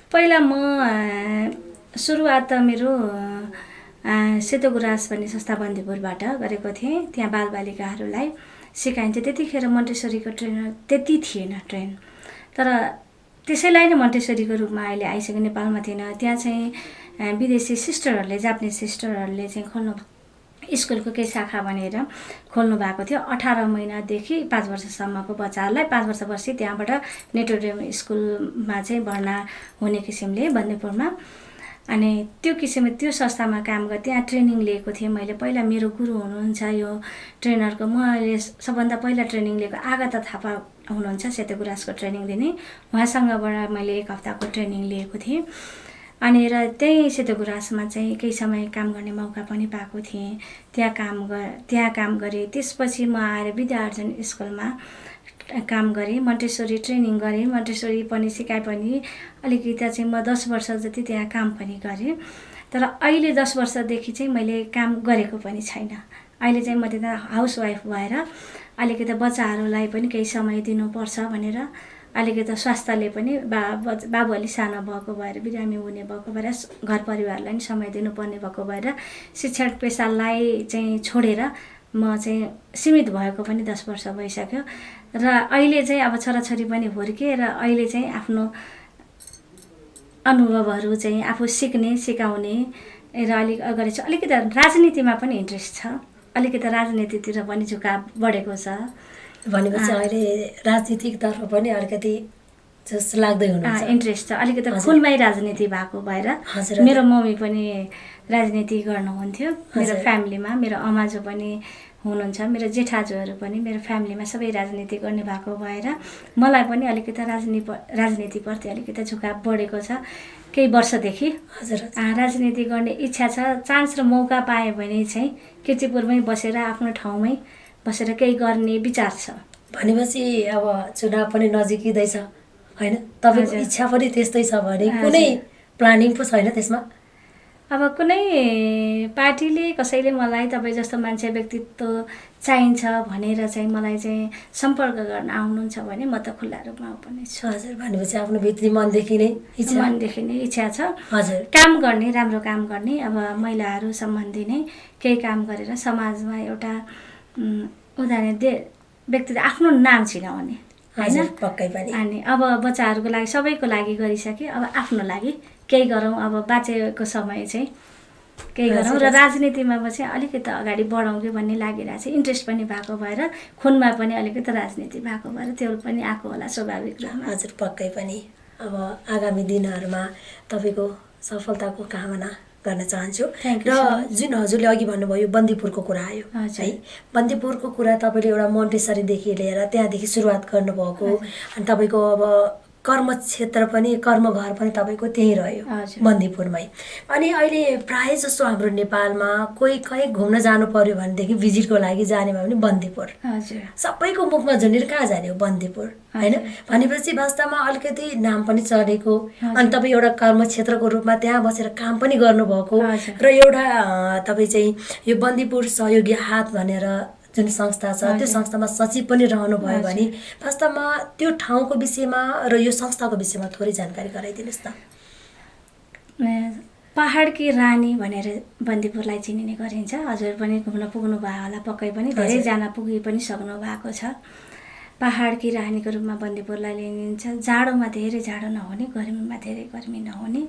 पहिला म सुरुवात त मेरो सेतो गुराँस भन्ने संस्था बन्दीपुरबाट गरेको थिएँ। त्यहाँ बालबालिकाहरूलाई सिकाइन्छ। त्यतिखेर मन्टेश्वरीको ट्रेनर त्यति थिएन ट्रेन, तर त्यसैलाई नै मन्टेश्वरीको रूपमा अहिले आइसक्यो। नेपालमा थिएन। त्यहाँ चाहिँ विदेशी सिस्टरहरूले जापानिज सिस्टरहरूले चाहिँ खोल्नु स्कुलको केही शाखा भनेर खोल्नु भएको थियो। 18 महिनादेखि 5 वर्षसम्मको बच्चाहरूलाई 5 वर्षपछि त्यहाँबाट नेटोडेम स्कुलमा चाहिँ भर्ना हुने किसिमले बन्दीपुरमा। अनि त्यो किसिमले त्यो संस्थामा काम गरेँ, त्यहाँ ट्रेनिङ लिएको थिएँ मैले। पहिला मेरो गुरु हुनुहुन्छ यो ट्रेनरको, मैले सबभन्दा पहिला ट्रेनिङ लिएको आगता थापा हुनुहुन्छ सेतो गुराँसको ट्रेनिङ दिने, उहाँसँगबाट मैले 1 हप्ताको ट्रेनिङ लिएको थिएँ। अनि र त्यही सेतो गुराँसमा चाहिँ केही समय काम गर्ने मौका पनि पाएको थिएँ। त्यहाँ काम गरेँ। त्यसपछि म आएर विद्या अर्जन स्कुलमा काम गरेँ, मन्टेसरी ट्रेनिङ गरेँ, मन्टेसरी पनि सिकाए पनि अलिकति चाहिँ म 10 वर्ष जति त्यहाँ काम पनि गरेँ। तर अहिले 10 वर्षदेखि चाहिँ मैले काम गरेको पनि छैन। अहिले चाहिँ म त्यहाँ हाउसवाइफ भएर अलिकति बच्चाहरूलाई पनि केही समय दिनुपर्छ भनेर, अलिकति स्वास्थ्यले पनि बाबु अलि सानो भएको भएर बिरामी हुने भएको भएर घर परिवारलाई पनि समय दिनुपर्ने भएको भएर शिक्षण पेसालाई चाहिँ छोडेर म चाहिँ सीमित भएको पनि 10 वर्ष भइसक्यो। र अहिले चाहिँ अब छोराछोरी पनि हुर्के र अहिले चाहिँ आफ्नो अनुभवहरू चाहिँ आफू सिक्ने सिकाउने र अगाडि छ। अलिकति राजनीतिमा पनि इन्ट्रेस्ट छ, अलिकति राजनीतितिर पनि झुकाव बढेको छ। भनेपछि अहिले राजनीतिकतर्फ पनि अलिकति जस्तो लाग्दै हुनुहुन्छ, इन्ट्रेस्ट छ। अलिकति खुलमै राजनीति भएको भएर मेरो मम्मी पनि राजनीति गर्नुहुन्थ्यो मेरो फ्यामिलीमा, मेरो अमाजो पनि हुनुहुन्छ, मेरो जेठाजुहरू पनि मेरो फ्यामिलीमा सबै राजनीति गर्ने भएको भएर मलाई पनि अलिकति राजनीतिप्रति अलिकति झुकाव बढेको छ केही वर्षदेखि। हजुर राजनीति गर्ने इच्छा छ, चान्स र मौका पाएँ भने चाहिँ कीर्तिपुरमै बसेर आफ्नो ठाउँमै बसेर केही गर्ने विचार छ। भनेपछि अब चुनाव पनि नजिकिँदैछ हैन, तपाईँको इच्छा पनि त्यस्तै छ भने कुनै प्लानिङ पो छैन त्यसमा? अब कुनै पार्टीले कसैले मलाई तपाईँ जस्तो मान्छे व्यक्तित्व चाहिन्छ भनेर चाहिँ मलाई चाहिँ सम्पर्क गर्न आउनुहुन्छ भने म त खुल्ला रूपमा पनि छु। हजुर भनेपछि आफ्नो भित्री मनदेखि नै इच्छा छ। हजुर काम गर्ने, राम्रो काम गर्ने, अब महिलाहरू सम्बन्धी नै केही काम गरेर समाजमा एउटा उदाहरण व्यक्ति आफ्नो नाम चिनाउने हैन, पक्कै पनि। अनि अब बच्चाहरूको लागि सबैको लागि गरिसके, अब आफ्नो लागि केही गरौँ, अब बाँचेको समय चाहिँ केही गरौँ र राजनीतिमा चाहिँ अलिकति अगाडि बढाउँ कि भन्ने लागिरहेको छ। इन्ट्रेस्ट पनि भएको भएर खुनमा पनि अलिकति राजनीति भएको भएर त्यो पनि आएको होला स्वाभाविक रूपमा। हजुर पक्कै पनि। अब आगामी दिनहरूमा तपाईँको सफलताको कामना गर्न चाहन्छु। र जुन हजुरले अघि भन्नुभयो बन्दीपुरको कुरा आयो है, बन्दीपुरको कुरा तपाईँले एउटा मोन्टेसरीदेखि लिएर त्यहाँदेखि सुरुवात गर्नुभएको, अनि तपाईँको अब कर्मक्षेत्र पनि कर्मघर पनि तपाईँको त्यहीँ रह्यो बन्दीपुरमै। अनि अहिले प्रायः जस्तो हाम्रो नेपालमा कोही कहीँ घुम्न जानु पर्यो भनेदेखि भिजिटको लागि जाने भयो भने बन्दीपुर, सबैको मुखमा झुन्डेर कहाँ जाने हो बन्दीपुर हैन। भनेपछि वास्तवमा अलिकति नाम पनि चलेको, अनि तपाईँ एउटा कर्मक्षेत्रको रूपमा त्यहाँ बसेर काम पनि गर्नुभएको र एउटा तपाईँ चाहिँ यो बन्दीपुर सहयोगी हात भनेर जुन संस्था छ त्यो संस्थामा सचिव पनि रहनुभयो भने वास्तवमा त्यो ठाउँको विषयमा र यो संस्थाको विषयमा थोरै जानकारी गराइदिनुहोस् न। पहाडकी रानी भनेर बन्दीपुरलाई चिनिने गरिन्छ। हजुर पनि घुम्न पुग्नु भयो होला, पक्कै पनि धेरैजना पुगि पनि सक्नु भएको छ। पहाडकी रानीको रूपमा बन्दीपुरलाई लिइन्छ। जाडोमा धेरै जाडो नहुने, गर्मीमा धेरै गर्मी नहुने,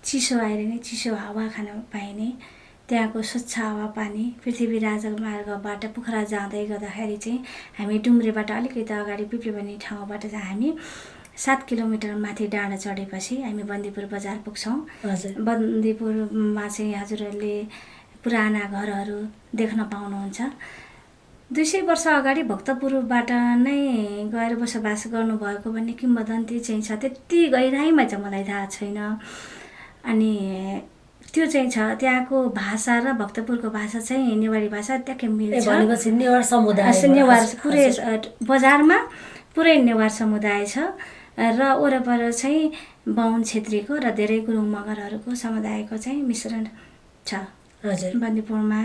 चिसो आएर नै चिसो हावा खान पाइने, त्यहाँको स्वच्छ हावापानी, पृथ्वी राजमार्गबाट पोखरा जाँदै गर्दाखेरि चाहिँ हामी डुम्रेबाट अलिकति अगाडि पिप्ले भन्ने ठाउँबाट चाहिँ हामी 7 किलोमिटर माथि डाँडा चढेपछि हामी बन्दीपुर बजार पुग्छौँ। बन्दीपुरमा चाहिँ हजुरहरूले पुराना घरहरू देख्न पाउनुहुन्छ। 200 वर्ष अगाडि भक्तपुरबाट नै गएर बसोबास गर्नुभएको भन्ने किंवदन्ती चाहिँ छ। त्यति गहिराइमा चाहिँ मलाई थाहा छैन। अनि त्यो चाहिँ छ, त्यहाँको भाषा र भक्तपुरको भाषा चाहिँ नेवारी भाषा ट्याक्कै मिल्छ। भनेपछि नेवार समुदाय, नेवार पुरै बजारमा पुरै नेवार समुदाय छ र वरपर चाहिँ बाहुन क्षेत्रीको र धेरै गुरुङ मगरहरूको समुदायको चाहिँ मिश्रण छ हजुर बन्दीपुरमा।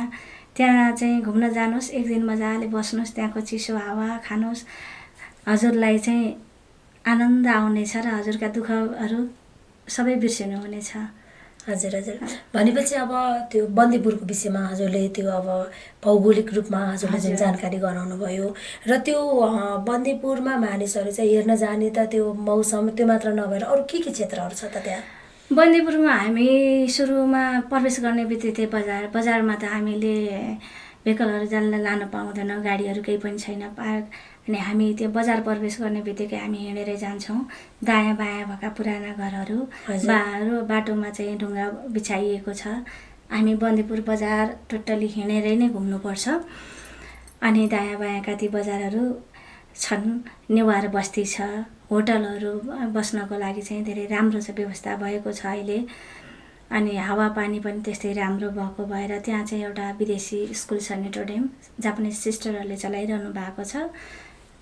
त्यहाँ चाहिँ घुम्न जानुहोस्, एक दिन मजाले बस्नुहोस्, त्यहाँको चिसो हावा खानुहोस्, हजुरलाई चाहिँ आनन्द आउनेछ र हजुरका दुःखहरू सबै बिर्सिनु हुनेछ। हजुर हजुर भनेपछि अब त्यो बन्दीपुरको विषयमा हजुरले त्यो अब भौगोलिक रूपमा हजुरले जुन जानकारी गराउनु भयो र त्यो बन्दीपुरमा मानिसहरू चाहिँ हेर्न जाने त त्यो मौसम त्यो मात्र नभएर अरू के क्षेत्रहरू छ त त्यहाँ? बन्दीपुरमा हामी सुरुमा प्रवेश गर्ने बित्तिकै बजारमा त हामीले भेहिकलहरू लान पाउँदैन, गाडीहरू केही पनि छैन पार्क। अनि हामी त्यो बजार प्रवेश गर्ने बित्तिकै हामी हिँडेरै जान्छौँ। दायाँ बायाँ भएका पुराना घरहरू बाटोमा चाहिँ ढुङ्गा बिछाइएको छ। हामी बन्दीपुर बजार टोटली हिँडेरै नै घुम्नुपर्छ। अनि दायाँ बायाँका ती बजारहरू छन्, नेवार बस्ती छ, होटलहरू बस्नको लागि चाहिँ धेरै राम्रो छ, व्यवस्था भएको छ अहिले। अनि हावापानी पनि त्यस्तै राम्रो भएको भएर त्यहाँ चाहिँ एउटा विदेशी स्कुल छ नेटोडेम, जापानिज सिस्टरहरूले चलाइरहनु भएको छ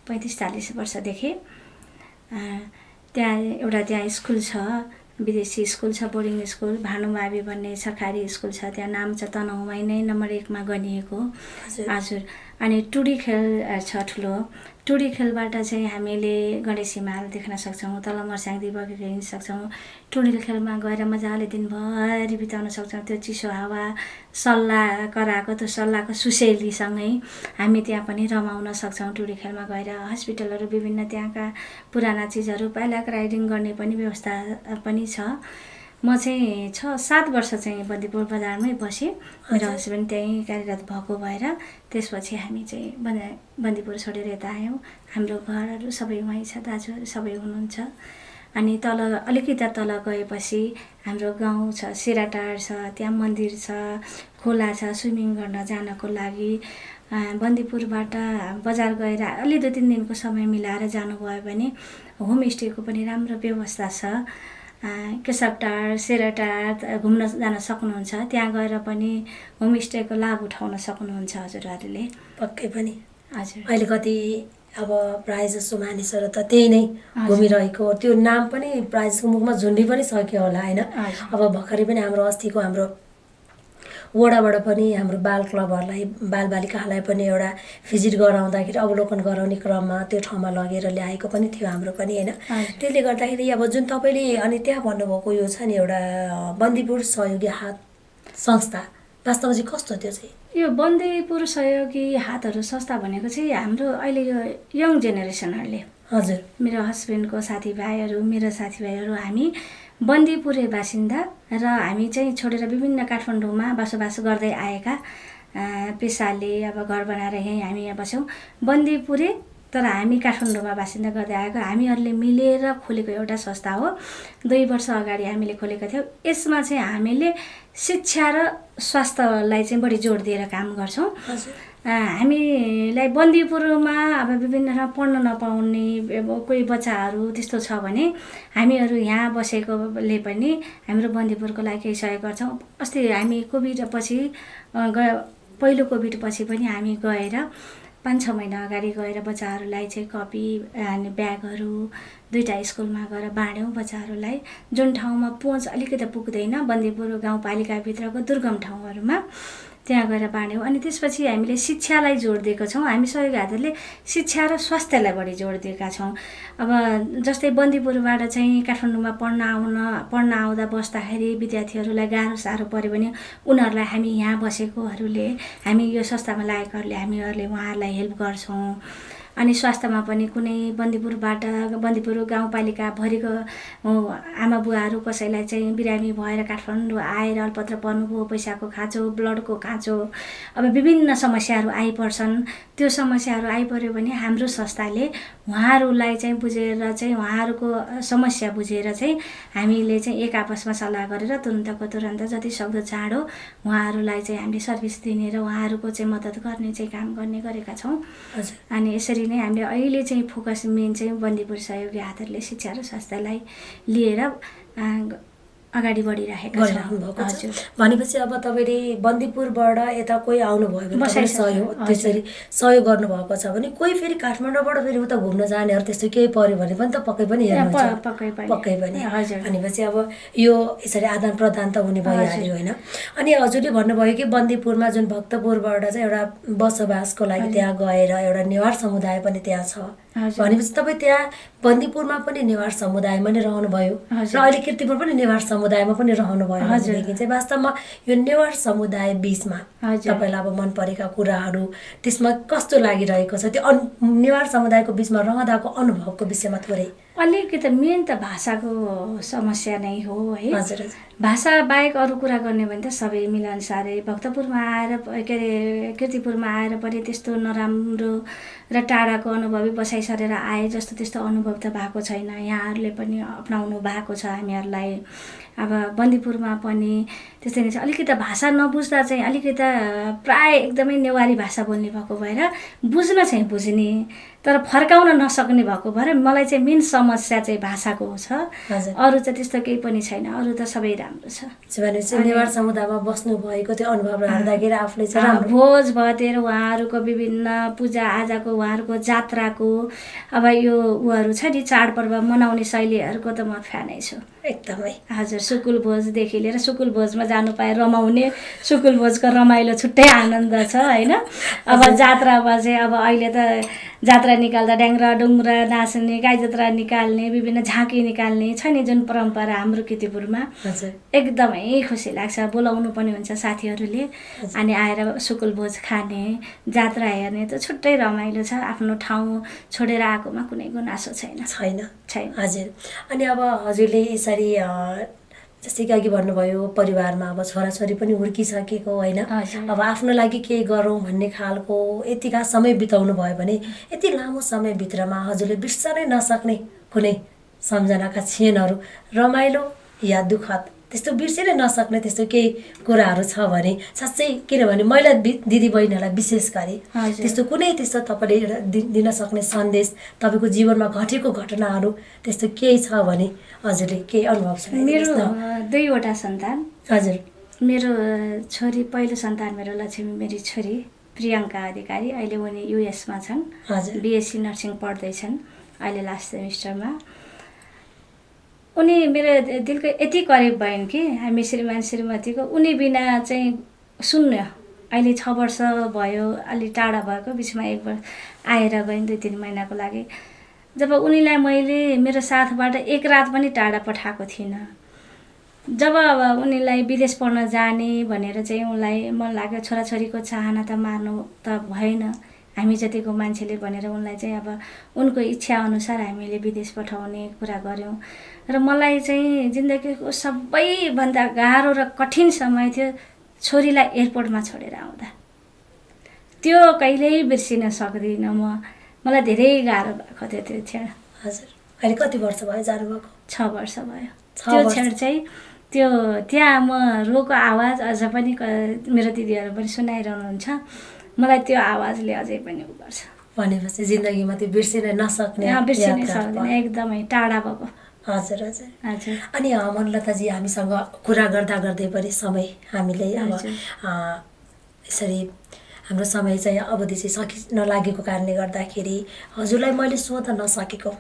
35-40 वर्षदेखि। त्यहाँ स्कुल छ, विदेशी स्कुल छ, बोर्डिङ स्कुल भानुमावि भन्ने सरकारी स्कुल छ। त्यहाँ नाम छ तनहुँमै नै नम्बर 1 मा गनिएको। हजुर। अनि टुडी खेल छ ठुलो। टुडी खेलबाट चाहिँ हामीले गणेश हिमाल देख्न सक्छौँ, तल मर्स्याङदी बगेको हिँड्न सक्छौँ। टुडी खेलमा गएर मजाले दिनभरि बिताउन सक्छौँ। त्यो चिसो हावा, सल्लाह कराएको त्यो सल्लाहको सुसेलीसँगै हामी त्यहाँ पनि रमाउन सक्छौँ। टुडी खेलमा गएर हस्पिटलहरू, विभिन्न त्यहाँका पुराना चिजहरू, पाइलाक राइडिङ गर्ने पनि व्यवस्था पनि छ। म चाहिँ 6-7 वर्ष चाहिँ बन्दीपुर बजारमै बसेँ। मेरो हस्बेन्ड त्यहीँ कार्यरत भएको भएर त्यसपछि हामी चाहिँ बन्दीपुर छोडेर यता आयौँ। हाम्रो घरहरू सबै वहीँ छ, दाजुहरू सबै हुनुहुन्छ। अनि तल अलिकति तल गएपछि हाम्रो गाउँ छ, सिराटार छ, त्यहाँ मन्दिर छ, खोला छ स्विमिङ गर्न जानको लागि। बन्दीपुरबाट बजार गएर अलि 2-3 दिनको समय मिलाएर जानुभयो भने होमस्टेको पनि राम्रो व्यवस्था छ। केशवटार, सेराटार घुम्न जान सक्नुहुन्छ। त्यहाँ गएर पनि होमस्टेको लाभ उठाउन सक्नुहुन्छ हजुरहरूले। पक्कै पनि। हजुर। अहिले कति अब प्रायः जसो मानिसहरू त त्यही नै घुमिरहेको, त्यो नाम पनि प्रायः जसको मुखमा झुन्डी पनि सक्यो होला होइन। अब भर्खरै पनि हाम्रो वडाबाट पनि हाम्रो बाल क्लबहरूलाई, बालबालिकाहरूलाई पनि एउटा भिजिट गराउँदाखेरि अवलोकन गराउने क्रममा त्यो ठाउँमा लगेर ल्याएको पनि थियो हाम्रो पनि होइन। त्यसले गर्दाखेरि अब जुन तपाईँले अनि त्यहाँ भन्नुभएको यो छ नि एउटा बन्दीपुर सहयोगी हात संस्था, वास्तवमा चाहिँ कस्तो त्यो चाहिँ? यो बन्दीपुर सहयोगी हातहरू संस्था भनेको चाहिँ हाम्रो अहिले यो यङ जेनेरेसनहरूले, हजुर, मेरो हस्बेन्डको साथीभाइहरू, मेरो साथीभाइहरू हामी बन्दीपुरे बासिन्दा र हामी चाहिँ छोडेर विभिन्न काठमाडौँमा बसोबास गर्दै आएका पेसाले अब घर बनाएर यहीँ हामी यहाँ बस्यौँ। बन्दीपुरे तर हामी काठमाडौँमा बासिन्दा गर्दै आएको हामीहरूले मिलेर खोलेको एउटा संस्था हो। 2 वर्ष अगाडि हामीले खोलेका थियौँ। यसमा चाहिँ हामीले शिक्षा र स्वास्थ्यलाई चाहिँ बढी जोड दिएर काम गर्छौँ। हामीलाई बन्दीपुरमा अब विभिन्न पढ्न नपाउने कोही बच्चाहरू त्यस्तो छ भने हामीहरू यहाँ बसेकोले पनि हाम्रो बन्दीपुरको लागि केही सहयोग गर्छौँ। अस्ति हामी कोभिड पछि पहिलो कोभिड पछि पनि हामी गएर 5-6 महिना अगाडि गएर बच्चाहरूलाई चाहिँ कपी अनि ब्यागहरू 2टा स्कुलमा गएर बाँड्यौँ बच्चाहरूलाई। जुन ठाउँमा पहुँच अलिकति पुग्दैन, बन्दीपुर गाउँपालिकाभित्रको दुर्गम ठाउँहरूमा त्यहाँ गएर बाँड्यौँ। अनि त्यसपछि हामीले शिक्षालाई जोड दिएको छौँ। हामी सहयोगी हातहरूले शिक्षा र स्वास्थ्यलाई बढी जोड दिएका छौँ। अब जस्तै बन्दीपुरबाट चाहिँ काठमाडौँमा पढ्न आउँदा बस्दाखेरि विद्यार्थीहरूलाई गाह्रो साह्रो पऱ्यो भने उनीहरूलाई हामी यहाँ बसेकोहरूले, हामी यो संस्थामा लागेकोहरूले हामीहरूले उहाँहरूलाई हेल्प गर्छौँ। अनि स्वास्थ्यमा पनि कुनै बन्दीपुर गाउँपालिकाभरिको आमा बुवाहरू कसैलाई चाहिँ बिरामी भएर काठमाडौँ आएर अल्पत्र पर्नुभयो, पैसाको खाँचो, ब्लडको खाँचो, अब विभिन्न समस्याहरू आइपर्छन्। त्यो समस्याहरू आइपर्यो भने हाम्रो संस्थाले उहाँहरूलाई चाहिँ बुझेर चाहिँ उहाँहरूको समस्या बुझेर चाहिँ हामीले चाहिँ एक आपसमा सल्लाह गरेर तुरन्तको तुरन्त जति सक्दो चाँडो उहाँहरूलाई चाहिँ हामीले सर्भिस दिने र उहाँहरूको चाहिँ मद्दत गर्ने चाहिँ काम गर्ने गरेका छौँ। अनि यसरी नै हामीले अहिले चाहिँ फोकस मेन चाहिँ बन्दीपुर सहयोगी हातहरूले शिक्षा र स्वास्थ्यलाई लिएर अगाडि बढिरहेका छौँ। भनेपछि अब तपाईँले बन्दीपुरबाट यता कोही आउनुभयो भने त्यसरी सहयोग गर्नुभएको छ भने कोही फेरि काठमाडौँबाट फेरि उता घुम्न जानेहरू त्यस्तो केही पर्यो भने पनि त पक्कै पनि हेर्नुहुन्छ। पक्कै पनि। भनेपछि अब यो यसरी आदान प्रदान त हुने भइहाल्यो होइन। अनि हजुरले भन्नुभयो कि बन्दीपुरमा जुन भक्तपुरबाट चाहिँ एउटा बसोबासको लागि त्यहाँ गएर एउटा नेवार समुदाय पनि त्यहाँ छ भनेपछि तपाईँ त्यहाँ बन्दीपुरमा पनि नेवार समुदायमा नै रहनुभयो र अहिले कीर्तिपुर पनि नेवार समुदायमा पनि रहनुभयो भनेदेखि चाहिँ वास्तवमा यो नेवार समुदाय बिचमा तपाईँलाई अब मन परेका कुराहरू त्यसमा कस्तो लागिरहेको छ, त्यो नेवार समुदायको बिचमा रहँदाको अनुभवको विषयमा थोरै अलिकति मेन त भाषाको समस्या नै हो है। हजुर हजुर भाषा बाहेक अरू कुरा गर्ने भने त सबै मिलनसारै भक्तपुरमा आएर के अरे कीर्तिपुरमा आएर पनि त्यस्तो नराम्रो र टाढाको अनुभवी बसाइ सरेर आए जस्तो त्यस्तो अनुभव त भएको छैन। यहाँहरूले पनि अपनाउनु भएको छ हामीहरूलाई। अब बन्दीपुरमा पनि त्यस्तै नै छ। अलिकति भाषा नबुझ्दा चाहिँ अलिकति प्राय एकदमै नेवारी भाषा बोल्ने भएको भएर बुझ्न चाहिँ बुझ्ने तर फर्काउन नसक्ने भएको भएर मलाई चाहिँ मेन समस्या चाहिँ भाषाको छ। अरू चाहिँ त्यस्तो केही पनि छैन, अरू त सबै राम्रो छ। भनेपछि नेवार समुदायमा बस्नु भएको त्यो अनुभव हेर्दाखेरि आफूले चाहिँ भोज भतेर उहाँहरूको विभिन्न पूजा आजाको उहाँहरूको जात्राको अब यो उहरू छ नि चाडपर्व मनाउने शैलीहरूको त म फ्यानै छु एकदमै। हजुर सुकुल भोजदेखि लिएर सुकुल भोजमा जानु पाए रमाउने, सुकुल भोजको रमाइलो छुट्टै आनन्द छ होइन। अब जात्रामा चाहिँ अब अहिले त जात्रा निकाल्दा ड्याङ्ग्रा डुङ्ग्रा नाच्ने, गाई जात्रा निकाल्ने, विभिन्न झाँकी निकाल्ने छ नि जुन परम्परा हाम्रो कीर्तिपुरमा एकदमै खुसी लाग्छ। बोलाउनु पनि हुन्छ साथीहरूले अनि आएर सुकुल भोज खाने, जात्रा हेर्ने त छुट्टै रमाइलो छ। आफ्नो ठाउँ छोडेर आएकोमा कुनै गुनासो छैन। हजुर। अनि अब हजुरले यसरी जस्तै कि अघि भन्नुभयो परिवारमा अब छोराछोरी पनि हुर्किसकेको होइन, अब आफ्नो लागि केही गरौँ भन्ने खालको यतिका समय बिताउनु भयो भने यति लामो समयभित्रमा हजुरले बिर्सनै नसक्ने कुनै सम्झनाका क्षणहरू रमाइलो या दुःखद त्यस्तो बिर्सिनै नसक्ने त्यस्तो केही कुराहरू छ भने साँच्चै किनभने महिला दिदीबहिनीहरूलाई विशेष गरी त्यस्तो कुनै त्यस्तो तपाईँले दिन सक्ने सन्देश तपाईँको जीवनमा घटेको घटनाहरू त्यस्तो केही छ भने हजुरले केही अनुभव छ? मेरो 2वटा सन्तान। हजुर। मेरो छोरी पहिलो सन्तान मेरो लक्ष्मी मेरी छोरी प्रियङ्का अधिकारी, अहिले उनी युएसमा छन्। हजुर। बिएससी नर्सिङ पढ्दैछन् अहिले लास्ट सेमिस्टरमा। उनी मेरो दिलको यति करिब भइन् कि हामी श्रीमान श्रीमतीको उनी बिना चाहिँ शून्य। अहिले 6 वर्ष भयो, अलि टाढा भएको, बिचमा 1 वर्ष आएर गइन् 2-3 महिनाको लागि। जब उनीलाई मैले मेरो साथबाट एक रात पनि टाढा पठाएको थिइनँ। जब उनीलाई विदेश पढ्न जाने भनेर चाहिँ उनलाई मन लाग्यो, छोराछोरीको चाहना त मार्नु त भएन हामी जतिको मान्छेले भनेर उनलाई चाहिँ अब उनको इच्छा अनुसार हामीले विदेश पठाउने कुरा गऱ्यौँ। र मलाई चाहिँ जिन्दगीको सबैभन्दा गाह्रो र कठिन समय थियो छोरीलाई एयरपोर्टमा छोडेर आउँदा। त्यो कहिल्यै बिर्सिन सक्दिनँ म। मलाई धेरै गाह्रो भएको थियो त्यो क्षण। हजुर। अहिले कति वर्ष भयो जानुभएको? 6 वर्ष भयो। त्यो क्षण चाहिँ त्यो त्यहाँ म रोको आवाज अझ पनि मेरो दिदीहरू पनि सुनाइरहनुहुन्छ। मलाई त्यो आवाजले अझै पनि उ गर्छ। भनेपछि जिन्दगीमा त्यो बिर्सिन नसक्ने एकदमै टाढा भएको। हजुर हजुर हजुर। अनि मनलताजी हामीसँग कुरा गर्दा गर्दै पनि समय हामीले अब यसरी हाम्रो समय चाहिँ अवधि चाहिँ सकिन लागेको कारणले गर्दाखेरि हजुरलाई मैले सोध्न नसकेको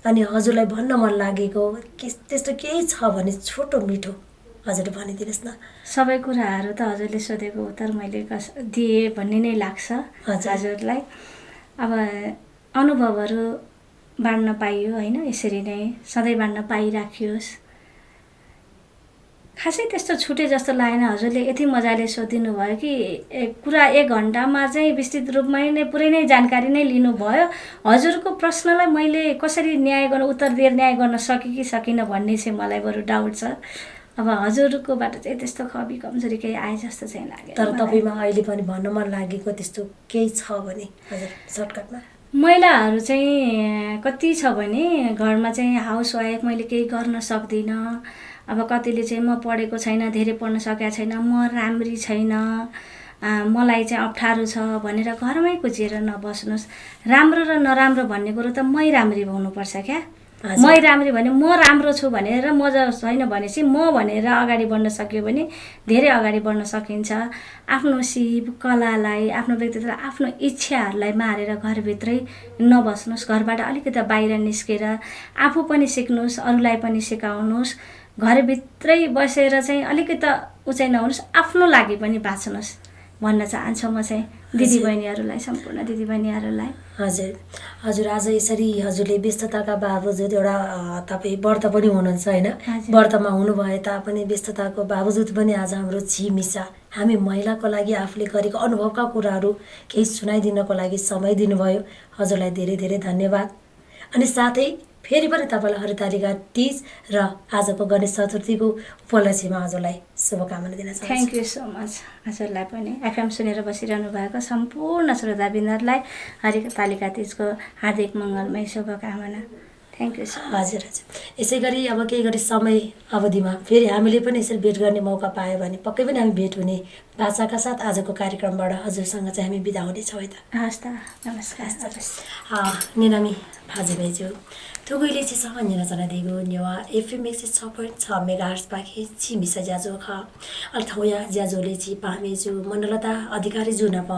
अनि हजुरलाई भन्न मन लागेको त्यस्तो केही छ भने छोटो मिठो हजुरले भनिदिनुहोस् न। सबै कुराहरू त हजुरले सोधेको उत्तर मैले दिएँ भन्ने नै लाग्छ हजुरलाई। अब अनुभवहरू बाँड्न पाइयो होइन, यसरी नै सधैँ बाँड्न पाइराखियोस्। खासै त्यस्तो छुटे जस्तो लागेन। हजुरले यति मजाले सोधिदिनु भयो कि कुरा 1 घन्टामा चाहिँ विस्तृत रूपमा नै पुरै नै जानकारी नै लिनुभयो। हजुरको प्रश्नलाई मैले कसरी उत्तर दिएर न्याय गर्न सकेँ कि सकिनँ भन्ने चाहिँ मलाई बरु डाउट छ। अब हजुरकोबाट चाहिँ त्यस्तो कमी कमजोरी केही आए जस्तो चाहिँ लाग्यो। तर तपाईँमा अहिले पनि भन्न मन लागेको त्यस्तो केही छ भने हजुर सर्टकटमा? महिलाहरू चाहिँ कति छ भने घरमा चाहिँ हाउसवाइफ मैले केही गर्न सक्दिनँ। अब कतिले चाहिँ म पढेको छैन, धेरै पढ्न सकेको छैन, म राम्री छैन, मलाई चाहिँ अप्ठ्यारो छ भनेर घरमै कुचेर नबस्नुहोस्। राम्रो र नराम्रो भन्ने कुरो त मै राम्री हुनुपर्छ क्या। मै राम्री भने म राम्रो छु भनेर म छैन भनेपछि म भनेर अगाडि बढ्न सक्यो भने धेरै अगाडि बढ्न सकिन्छ। आफ्नो सिप कलालाई, आफ्नो व्यक्तित्व, आफ्नो इच्छाहरूलाई मारेर घरभित्रै नबस्नुहोस्। घरबाट अलिकति बाहिर निस्केर आफू पनि सिक्नुहोस्, अरूलाई पनि सिकाउनुहोस्। घरभित्रै बसेर चाहिँ अलिकति उचाइ नहुनुहोस्, आफ्नो लागि पनि बाँच्नुहोस् भन्न चाहन्छु म चाहिँ दिदीबहिनीहरूलाई, सम्पूर्ण दिदीबहिनीहरूलाई। हजुर हजुर। आज यसरी हजुरले व्यस्तताका बावजुद एउटा तपाईँ व्रत पनि हुनुहुन्छ होइन, व्रतमा हुनुभए तापनि व्यस्तताको बावजुद पनि आज हाम्रो छिमिसा हामी महिलाको लागि आफूले गरेको अनुभवका कुराहरू केही सुनाइदिनको लागि समय दिनुभयो। हजुरलाई धेरै धेरै धन्यवाद। अनि साथै फेरि पनि तपाईँलाई हरितालिका तीज र आजको गणेश चतुर्थीको उपलक्ष्यमा हजुरलाई शुभकामना दिन चाहन्छु। थ्याङ्क यू सो मच हजुरलाई पनि एफएम सुनेर बसिरहनु भएको सम्पूर्ण श्रोताबिन्दहरूलाई हरितालिका तीजको हार्दिक मङ्गलमय शुभकामना। Thank you so much. हजुर हजुर यसै गरी अब केही गरी समय अवधिमा फेरि हामीले पनि यसरी भेट गर्ने मौका पायो भने पक्कै पनि हामी भेट हुने बाचाका साथ आजको कार्यक्रमबाट हजुरसँग चाहिँ हामी बिदा हुनेछौँ है त। हस् त नमस्कार। निनामी भाजुभाइज्यू थुगुइले चाहिँ सामान्य रचनादेखिको नेवा एफएम 106.6 मेगाहर्ट्ज पाखे छिमिसा ज्याजो ख अर्थौया ज्याजोले ची पामेजु मण्डलता अधिकारी जुनप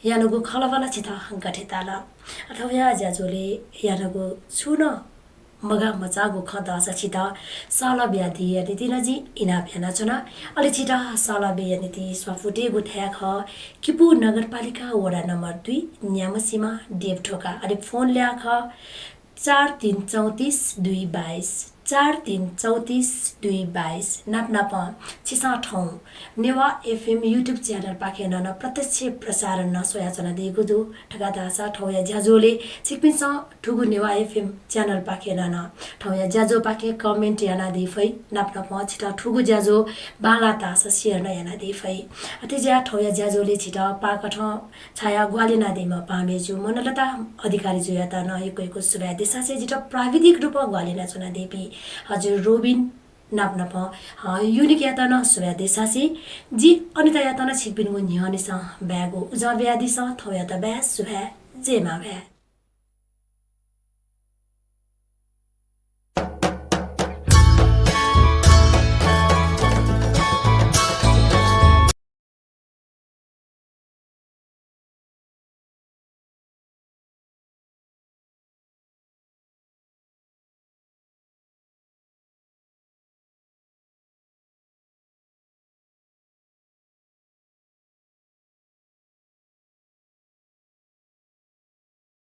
यानुगु खलबला छिथ गठेताल अर्थौया ज्याजोले यानुगु छुन मगा मचागु खदस छिथ साल ब्याधि यदि नजी इना भ्याना चुना अलि छिट साल बेयनिति स्वाफुटे गुठ्या ख किपु नगरपालिका वडा नम्बर 2 न्यामसीमा देवठोका अलि फोन ल्या ख 433422 433422 नाप छिसा ठाउँ नेवा एफएम युट्युब च्यानल पाखे न प्रत्यक्ष प्रसारण न सोयाचना दिएको दु ठगादासा ठौया ज्याजोले छिकपिन्छ ठुगु नेवा एफएम च्यानल पाखे न ठौया ज्याजो पाखे कमेन्ट याना दिफै नाप छिटा ठुगु ज्याजो बाला तासा शेयर न याना दिफै अति ज्या ठौया ज्याजोले छिटा पाकठ छाया ग्वालिना देमा पामेजु मनलता अधिकारी जुयाता न एकैको सुभा देशा चाहिँ जिटा प्राविधिक रूपमा ग्वालिना चुना देपी हजुर रोबिन नाप्नप युनिक यातना सुभा देशासी जी अनिता यातना छिकपिनको न्यानिसा ब्यागो उजा ब्यादिसा थौ याता ब्या सुभा जेमा भ्या